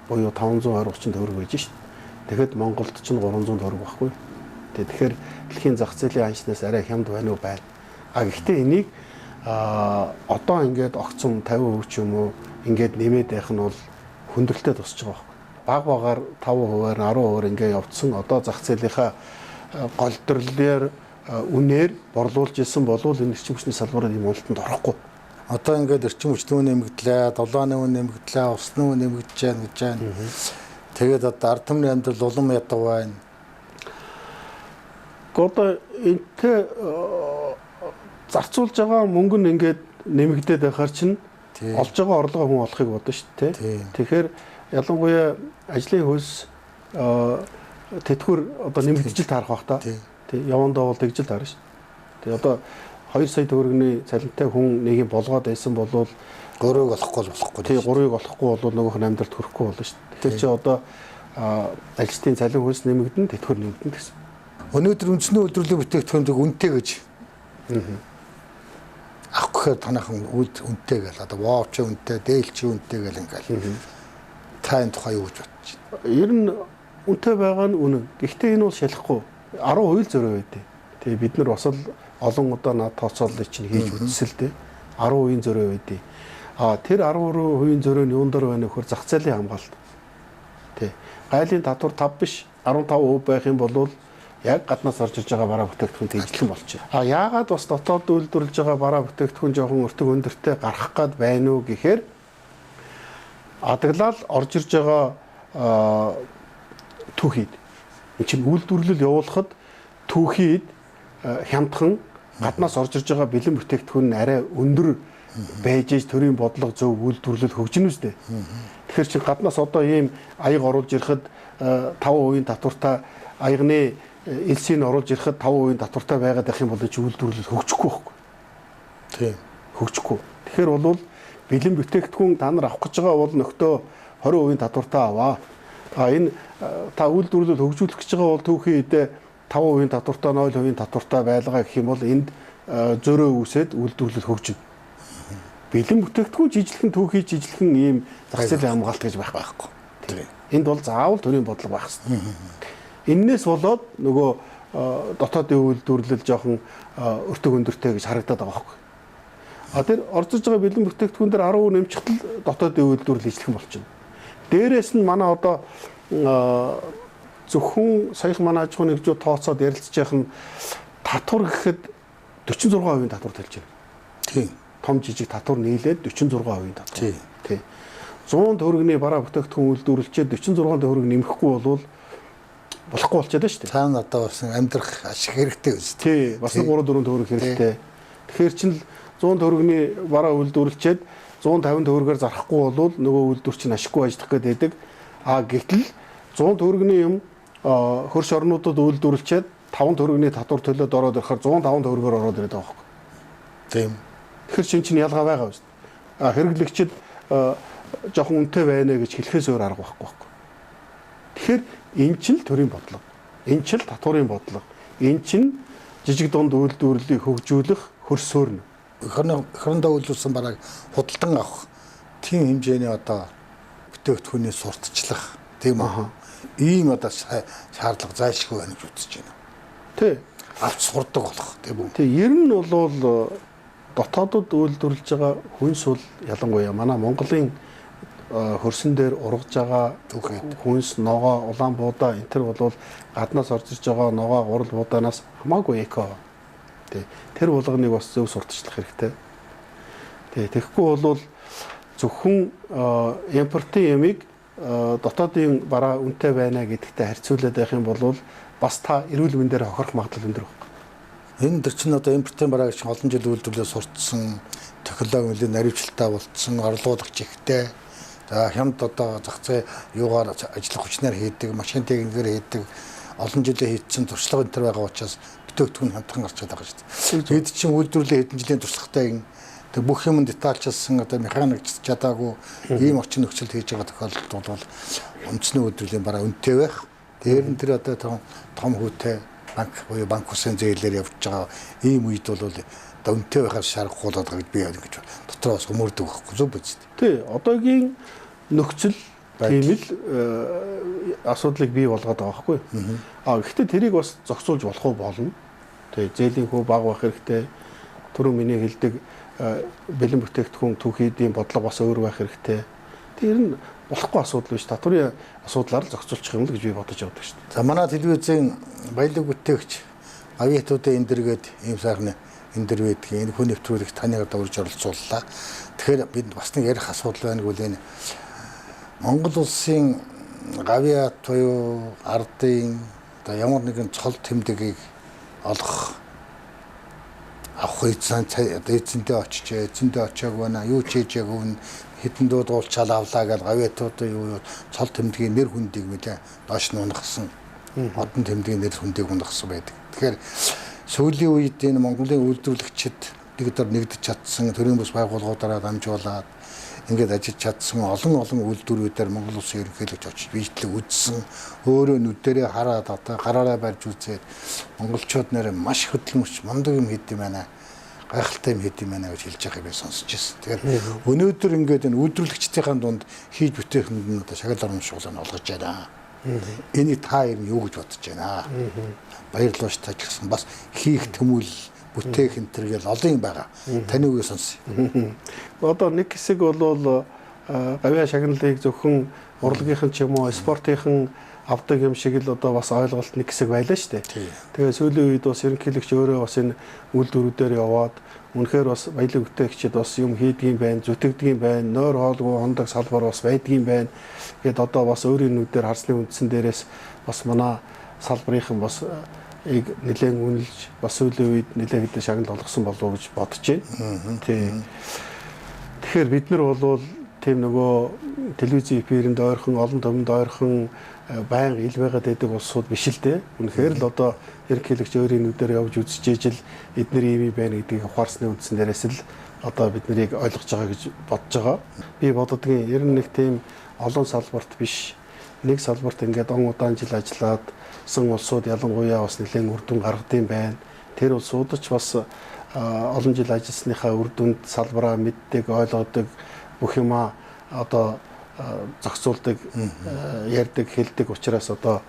буюу 520 30 төгрөг байж шүү дээ. Тэгэхэд Монголд ч 300 төгрөг байхгүй. Тий. Тэгэхээр дэлхийн зах зээлийн аншнаас арай хямд байна уу байна. А гэхдээ энийг одоо ингээд огцом 50% ч юм уу ингээд нэмээд байх нь бол хүндрэлтэй тусч байгаа байхгүй. Баг багаар 5%-аар 10%-аар ингээд явцсан одоо зах зээлийнхаа голдрлоор үнээр борлуулж исэн болвол энэ эрчим хүчний салбараар ийм уналтанд орохгүй.
Одоо ингээд эрчим хүчний үн нэмэгдлээ, долооны үн нэмэгдлээ, усны үн нэмэгдэж байна гэж байна. Тэгээд одоо ард түмний амьдрал улам ядуу байна.
Одоо энтэй зарцуулж байгаа мөнгө нь ингээд нэмэгдээд байхаар чинь олж байгаа орлогоо хүн олохыг бодно шүү дээ. Тэгэхээр ялангуяа ажлын хөлс тэтгэвэр одоо нэмэгдэж л таарах бах та. Тий, явандаа бол тэгж л таарна шүү. Тий, одоо 2 сая төгрөгийн цалинтай хүн нэг юм болгоод байсан болвол
3-ыг олохгүй болохгүй.
Тий, 3-ыг олохгүй бол нөгөөх нь амьдралд хүрэхгүй болно шүү. Тэгэхээр чи одоо ажилтны цалин хөлс нэмэгдэн, тэтгэвэр нэмэгдэн гэсэн.
Өнөөдөр үндэсний үйлдвэрлэлийн бүтээгдэхүүнийг үнэтэй гэж авах гэхээр танайхан үнэтэй гэл одоо вовч үнэтэй, дээлч үнэтэй гэл ингээл. Та энэ тухай юу гэж бодож байна?
Ер нь үнэтэй байгаа нь үнэн. Гэхдээ энэ бол шалахгүй. 10% л зөрөө байдیں۔ Тэгээ бид нар бас л олон удаа над тооцооллыг чинь хийж үзсэн л дээ. 10% зөрөө байдیں۔ А тэр 10% зөрөө нь юун дээр байна гэхээр зах зээлийн хамгаалалт. Тэ. Гайлын татвар 5 биш 15% байх юм бол яг гаднаас орж иж байгаа бараа бүтээгдэхүүн тэжлэн болчих. А яагаад бас дотоод үйлдвэрлэж байгаа бараа бүтээгдэхүүн жоохон өртөг өндөртэй гарах гад байна уу гэхээр адаглал орж ирж байгаа түүхийд. Энд чинь үйлдвэрлэл явуулахад түүхийд хямдхан гаднаас орж ирж байгаа бэлэн бүтээгдэхүүн нь арай өндөр байж иж төрийн бодлого зөв үйлдвэрлэл хөгжинэ үстэй. Тэгэхээр чинь гаднаас одоо ийм аяг оруулж ирэхэд 5% татвартай аягны элсийг оруулж ирэхэд 5% татвартай байгаад байх юм бол чи үйлдвэрлэл хөгжихгүй байхгүй.
Тийм.
Хөгжихгүй. Тэгэхээр бол бэлэн бүтээгдэхүүн та нар авах гэж байгаа бол нөхдөө 20% татвартай аваа. А энэ та үйлдвэрлэл хөгжүүлэх гэж байгаа бол түүхийн эдээ 5% татвартай 0% татвартай байлгаа гэх юм бол энд зөрөө үүсээд үйлдвэрлэл хөгжинэ. Бэлэн бүтээгдэхүүн жижиглэн түүхий жижиглэн ийм зах зээлийн хамгаалалт гэж байхгүй.
Тийм.
Энд бол заавал төрийн бодлого байх хэрэгтэй. Эннээс болоод нөгөө дотоодын үйлдвэрлэл жоохон өртөг өндөртэй гэж харагдаад байгаа байхгүй. А тэр орж иж байгаа бэлэн бүтээгдэхүүн дээр 10% нэмчихтэл дотоодын үйлдвэрлэл ижлэхэн болчихно. Дээрээс нь манай одоо зөвхөн саяхан манай аж ахуйн нэгжүүд тооцоод ярилцж яах нь татвар гэхэд 46% татвар төлж байна.
Тийм.
Том жижиг татвар нийлээд 46% татвар.
Тийм.
Тийм. 100 төгрөгийн бараа бүтээгдэхүүн үйлдвэрлэчээд 46 төгрөг нэмэхгүй болвол болохгүй болчиход байна шүү дээ.
Цаана одоо бас амьдрах ашиг хэрэгтэй биз.
Тий, бас 3 4 төгрөг хэрэгтэй. Тэгэхээр чинь 100 төгрөгийн бараа үйлдвэрлэчээд 150 төгрөгөөр зарахгүй болвол нөгөө үйлдвэр чинь ашиггүй ажиллах гээд байдаг. А гэтэл 100 төгрөгийн юм хөрш орнуудад үйлдвэрлэчээд 5 төгрөгийн татвар төлөөд ороод ирэхээр 105 төгрөгөөр ороод ирээд байгаа байхгүй.
Тийм.
Тэгэхээр чинь чинь ялгаа байгаа биз. А хэрэглэгчид жоохон үнэтэй байна гэж хэлэхээс өөр арга байхгүй байхгүй. Тэгэхээр энэ чинь л төрийн бодлого. Энэ чинь л татварын бодлого. Энэ чинь жижиг дунд үйлдвэрлэлийг хөгжүүлэх хөрс суурь.
Хорондоо үйлдвэрлэсэн барааг худалдан авах тийм хэмжээний одоо бүтээгдэхүүний сурталчлах тийм үү? Ийм одоо шаардлага зайлшгүй байна гэж үзэж байна.
Тий.
Авч сурдаг болох тийм үү?
Тий, ер нь бол дотоодод үйлдвэрлэж байгаа хүнс бол ялангуяа манай Монголын хөрсөн дээр ургаж байгаа хүнс, ногоо, улаан буудаа энэ төр бол гаднаас орж иж байгаа ногоо, гурал буудаанаас хамаагүй эко. Тий. Тэр болгоныг бас зөв сурталчлах хэрэгтэй. Тий, тэгэхгүй бол зөвхөн импортын ямыг дотоодын бараа үнэтэй байна гэдэгтэй харьцуулаад байх юм бол бас та эрүүл мэндээр хохирох магадлал өндөр байхгүй.
Энэ төр чинь одоо импортын бараа гэж олон жил үйлдвэрлэлээ суртсан, технологи нэлээд наривчлалтай болцсон, орлуулагч ихтэй. За хямд одоо зах зээл юугаар ажиллах хүчнээр хийдэг, машин техникээр хийдэг, олон жилийн хийдсэн туршлага энэ төр байгаа учраас бүтээгдэхүүн хямдхан гарч байгаа шүү дээ. Бид чинь үйлдвэрлэлийн хэдэн жилийн туршлагатай юм. Тэг бүх юм детальчилсан одоо механикч чадаагүй ийм орчин нөхцөлд хийж байгаа тохиолдолд бол үндэсний үйлдвэрлэлийн бараа үнэтэй байх. Дээр нь тэр одоо том хүүтэй банк буюу банк усын зээлээр явж байгаа ийм үед бол одоо үнэтэй байхаас шаардлага болоод байгаа гэж би ингэж дотроос хүмүүрдэг байхгүй зүг биз дээ.
Тий, одоогийн нөхцөл тийм л асуудлыг бий болгоод байгаа байхгүй. А гэхдээ тэрийг бас зохицуулж болох уу болно. Тий, зээлийн хүү бага байх хэрэгтэй. Түрүү миний хэлдэг бэлэн бүтээгдэхүүн түүхийдийн бодлого бас өөр байх хэрэгтэй. Тэр нь болохгүй асуудал биш. Татварын асуудлаар л зохицуулчих юм л гэж би бодож явдаг шүү дээ.
За манай телевизийн баялаг бүтээгч авиатуудын энэ дэргээд ийм сайхан энэ дэр байдгийг энэ хүн нэвтрүүлэгт таныг одоо урьж оролцууллаа. Тэгэхээр бид бас нэг ярих асуудал байна гэвэл энэ Монгол улсын гавьяат буюу ардын одоо ямар нэгэн цол тэмдгийг олох авах эзэн эзэнтэй очиж эзэндээ очиагүй байна юу ч хийжээгүй нь хэдэн дууд уулчаал авлаа гэж гавьяатуудын юу цол тэмдгийн нэр хүндийг нэлээ доош нь унагсан одон тэмдгийн нэр хүндийг унагсан байдаг. Тэгэхээр сүүлийн үед энэ Монголын үйлдвэрлэгчид Нэг дор нэгдэж чадсан, төрийн бус байгууллагуудаараа дамжуулаад ингээд ажиллаж чадсан олон үйлдвэрүүдээр Монгол улсын ерөнхийлөгч очиж биетлэг үзсэн, өөрөө нүдэрээ хараад одоо гараараа барьж үзээд монголчууд нэрээ маш хөдөлмөрч мундаг юм хийд юм байна, гайхалтай юм хийд юм байна гэж хэлж байгааг би сонсч ирсэн. Тэгэхээр өнөөдөр ингээд энэ үйлдвэрлэгчдийн дунд хийж бүтээхэнд нь одоо шагнал урамшууллыг олгож байна. Энийг та ер нь юу гэж бодож байна? Баярлалаа ш тач гэсэн бас хийх тэмүүлэл бүтээх энэ төр гэл олон юм байгаа. Таны үгийг сонсъё.
Одоо нэг хэсэг бол гавьяа шагналыг зөвхөн урлагийнхан ч юм уу спортынхан авдаг юм шиг л одоо бас ойлголт нэг хэсэг байлаа шүү дээ. Тэгээ сүүлийн үед бас ерөнхийлөгч өөрөө бас энэ үйлдвэрүүдээр яваад үнэхээр бас баялаг бүтээгчид бас юм хийдэг юм байна, зүтгэдэг юм байна, нойр хоолгүй хондог салбар бас байдаг юм байна. Гээд одоо бас өөрийн нүдээр харсны үндсэн дээрээс бас манай салбарынхан бас ийг нэлээд үнэлж бас сүүлийн үед нэлээд хэдэн шагнал олгосон болов уу гэж бодож байна. Тий. Тэгэхээр бид нар бол тийм нөгөө телевизийн эфирэнд ойрхон, олон томд ойрхон байнга ил байгаад байдаг улсууд биш л дээ. Үнэхээр л одоо ерөнхийлөгч өөрийн нүдээр явж үзэж ижил эднэр ийм юм байна гэдгийг ухаарсны үндсэн дээрээс л одоо бид нарыг ойлгож байгаа гэж бодож байгаа. Би боддгийн ер нь нэг тийм олон салбарт биш, нэг салбарт ингээд он удаан жил ажиллаад сан улсууд ялангуяа бас нэлээд үр дүн гаргадсан байна. Тэр улсууд ч бас олон жил ажилласныхаа үр дүнд салбараа мэддэг, ойлгодог, бүх юмаа одоо зохицуулдаг, ярьдаг, хэлдэг учраас одоо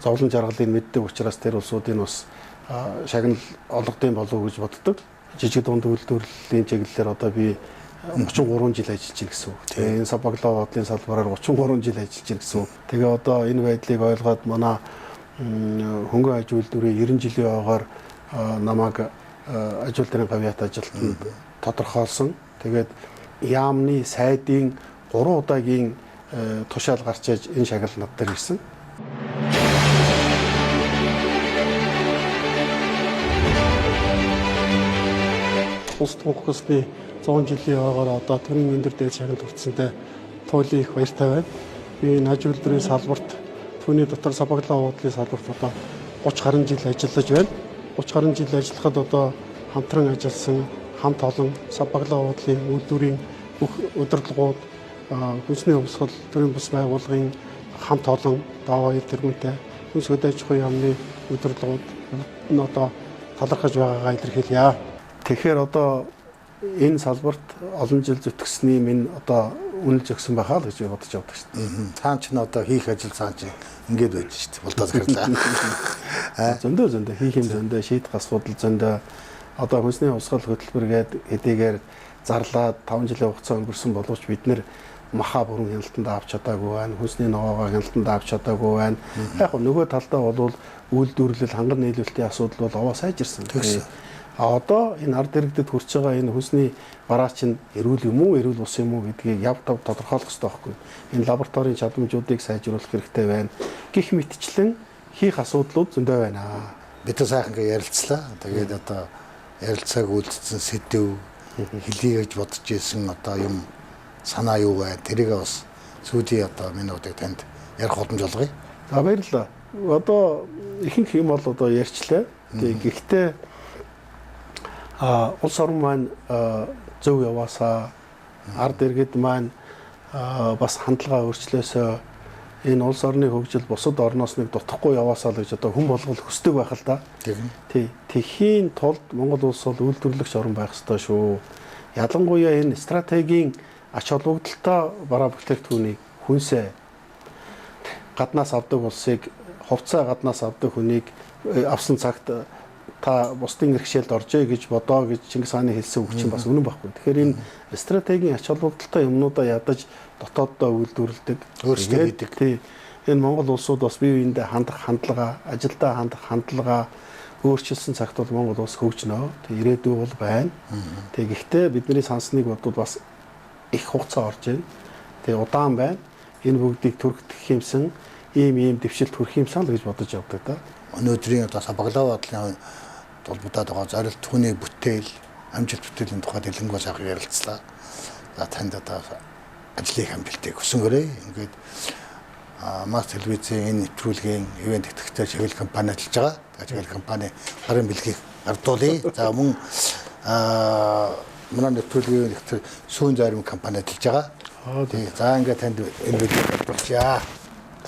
зовлон жаргалыг мэддэг учраас тэр улсуудын бас шагнал олгодсон болов уу гэж боддог. Жижиг дунд үйлдвэрлэлийн чиглэлээр одоо би 33 жил ажиллаж байна гэсэн үг. Тэгээ энэ Сабаглаа бодлын салбараар 33 жил ажиллаж байна гэсэн үг. Тэгээ одоо энэ байдлыг ойлгоод манай хөнгөн аж үйлдвэрийн 90 жилийн ойгоор намайг аж үйлдвэрийн гавьяат ажилтнанд тодорхойлсон. Тэгээд яамны сайдын 3 удаагийн тушаал гарч иж энэ шагнал над дээр ирсэн.
Улс тунхагласны 100 жилийн ойгоор одоо төрийн өндөр дээд шагнал хүртсэнтэй туйлын их баяртай байна. Би энэ аж үйлдвэрийн салбарт, түүний дотор Сабаглаа уудлын салбарт одоо 30 гаруй жил ажиллаж байна. 30 гаруй жил ажиллахад одоо хамтран ажилласан хамт олон Сабаглаа уудлын үйлдвэрийн бүх удирдлагууд, хүнсний хувьсгал, төрийн бус байгууллагын хамт олон даваа 2 тэргүүнтэй хүнс хөдөө аж ахуйн яамны удирдлагууд нь одоо талархаж байгаагаа илэрхийлье.
Тэгэхээр одоо энэ салбарт олон жил зүтгэсний минь одоо үнэлж өгсөн байхаа л гэж бодож явдаг шүү дээ.
Цаан ч н одоо хийх ажил цаан чи ингээд байж шүү дээ. Болдоо захирлаа.
Зөндөө хийх юм зөндөө, шийдэх асуудал зөндөө. Одоо хүнсний хувьсгал хөтөлбөр гээд хэдийгээр зарлаад 5 жилийн хугацаа өнгөрсөн боловч бид нэр маха бүрэн хяналтанд авч чадаагүй байна. Хүнсний ногоогоо хяналтанд авч чадаагүй байна. Яг нөгөө талдаа бол үйлдвэрлэл, ханган нийлүүлэлтийн асуудал бол овоо сайжирсан. А одоо энэ ард иргэдэд хүрч байгаа энэ хүнсний бараа чинь эрүүл юм уу, эрүүл ус юм уу гэдгийг яв тав тодорхойлох хэрэгтэй байхгүй. Энэ лабораторийн чадамжуудыг сайжруулах хэрэгтэй байна. Гэх мэтчлэн хийх асуудлууд зөндөө байна.
Бид сайхан ингээ ярилцлаа. Тэгээд одоо ярилцааг үлдсэн сэдэв, хэлье гэж бодож исэн одоо юм санаа юу вэ? Тэрийг бас сүүлийн одоо минутыг танд ярих боломж олгоё.
За баярлалаа. Одоо ихэнх юм бол одоо ярьчлаа. Тэгээ гэхдээ улс орн маань зөв яваасаа, ард иргэд маань бас хандлага өөрчлөөсөө, энэ улс орны хөгжил бусад орноос нэг дутхгүй яваасаа л гэж одоо хүн болгол хүсдэг байх л да. Тий. Тэхийн тулд Монгол улс бол үйлдвэрлэгч орн байх ёстой шүү. Ялангуяа энэ стратегийн ач холбогдолтой бараа бүтээгдэхүүнийг хүнсээ гаднаас авдаг улсыг, хувцаа гаднаас авдаг хүнийг авсан цагт та бусдын бэрхшээлд оржээ гэж бодоо гэж Чингис хааны хэлсэн үг чинь бас үнэн байхгүй. Тэгэхээр энэ стратегийн ач холбогдолтой юмнуудаа ядаж дотооддоо үйлдвэрлэдэг,
өөрсдөө хийдэг.
Тий. Энэ Монгол улсууд бас бие биендээ хандах хандлага, ажилдаа хандах хандлага өөрчилсөн цагт бол Монгол улс хөгжнө. Тэг ирээдүй бол байна. Тэг гэхдээ бидний сансныг бодвол бас их хугацаа орж байна. Тэг удаан байна. Энэ бүгдийг түргэх юмсан, ийм дэвшилт хүрэх юмсан л гэж бодож явдаг да.
Өнөөдрийн одоо Сабаглаа бодлын холбоотой байгаа зорилт, түүний бүтээл, амжилт бүтээлийн тухай дэлгэнгүй сайхан ярилцлаа. За танд одоо ажлын их амжилтыг хүсэн Ингээд Мас телевизийн энэ нэвтрүүлгийн ивээн тэтгэгчээр Чиглэл компани ажиллаж байгаа. Тэгээ Чиглэл компани гарын бэлгийг гардуулъя. За мөн Манай нэвтрүүлгийн нэгтэр сүүн зарим компани ажиллаж байгаа. Тий. За, ингээд танд энэ видеог болчихъя.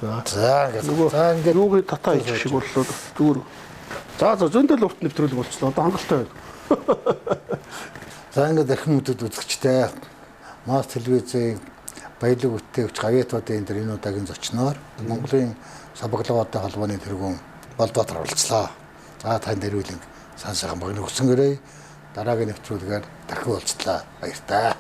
За.
За, ингээд
Нөгөө
за, ингээд
юуг татаа хийх шиг боллоо, зүгээр. За, зөндөл урт нэвтрүүлэг болчлоо. Одоо хангалттай байна.
За, ингээд эрхэм хүндэт үзэгчтэй, Мас телевизийн баялаг бүтээгч гавьяатуудын энэ энэ удаагийн зочноор Монголын Собоглоогоотой холбооны тэргүүн Болдбаатар оролцлоо. За, танд эрүүлэн сан сайхан богино хүсэн гэрээ. Дараагийн нэвтрүүлгээр дахин уулзлаа. Баяртай.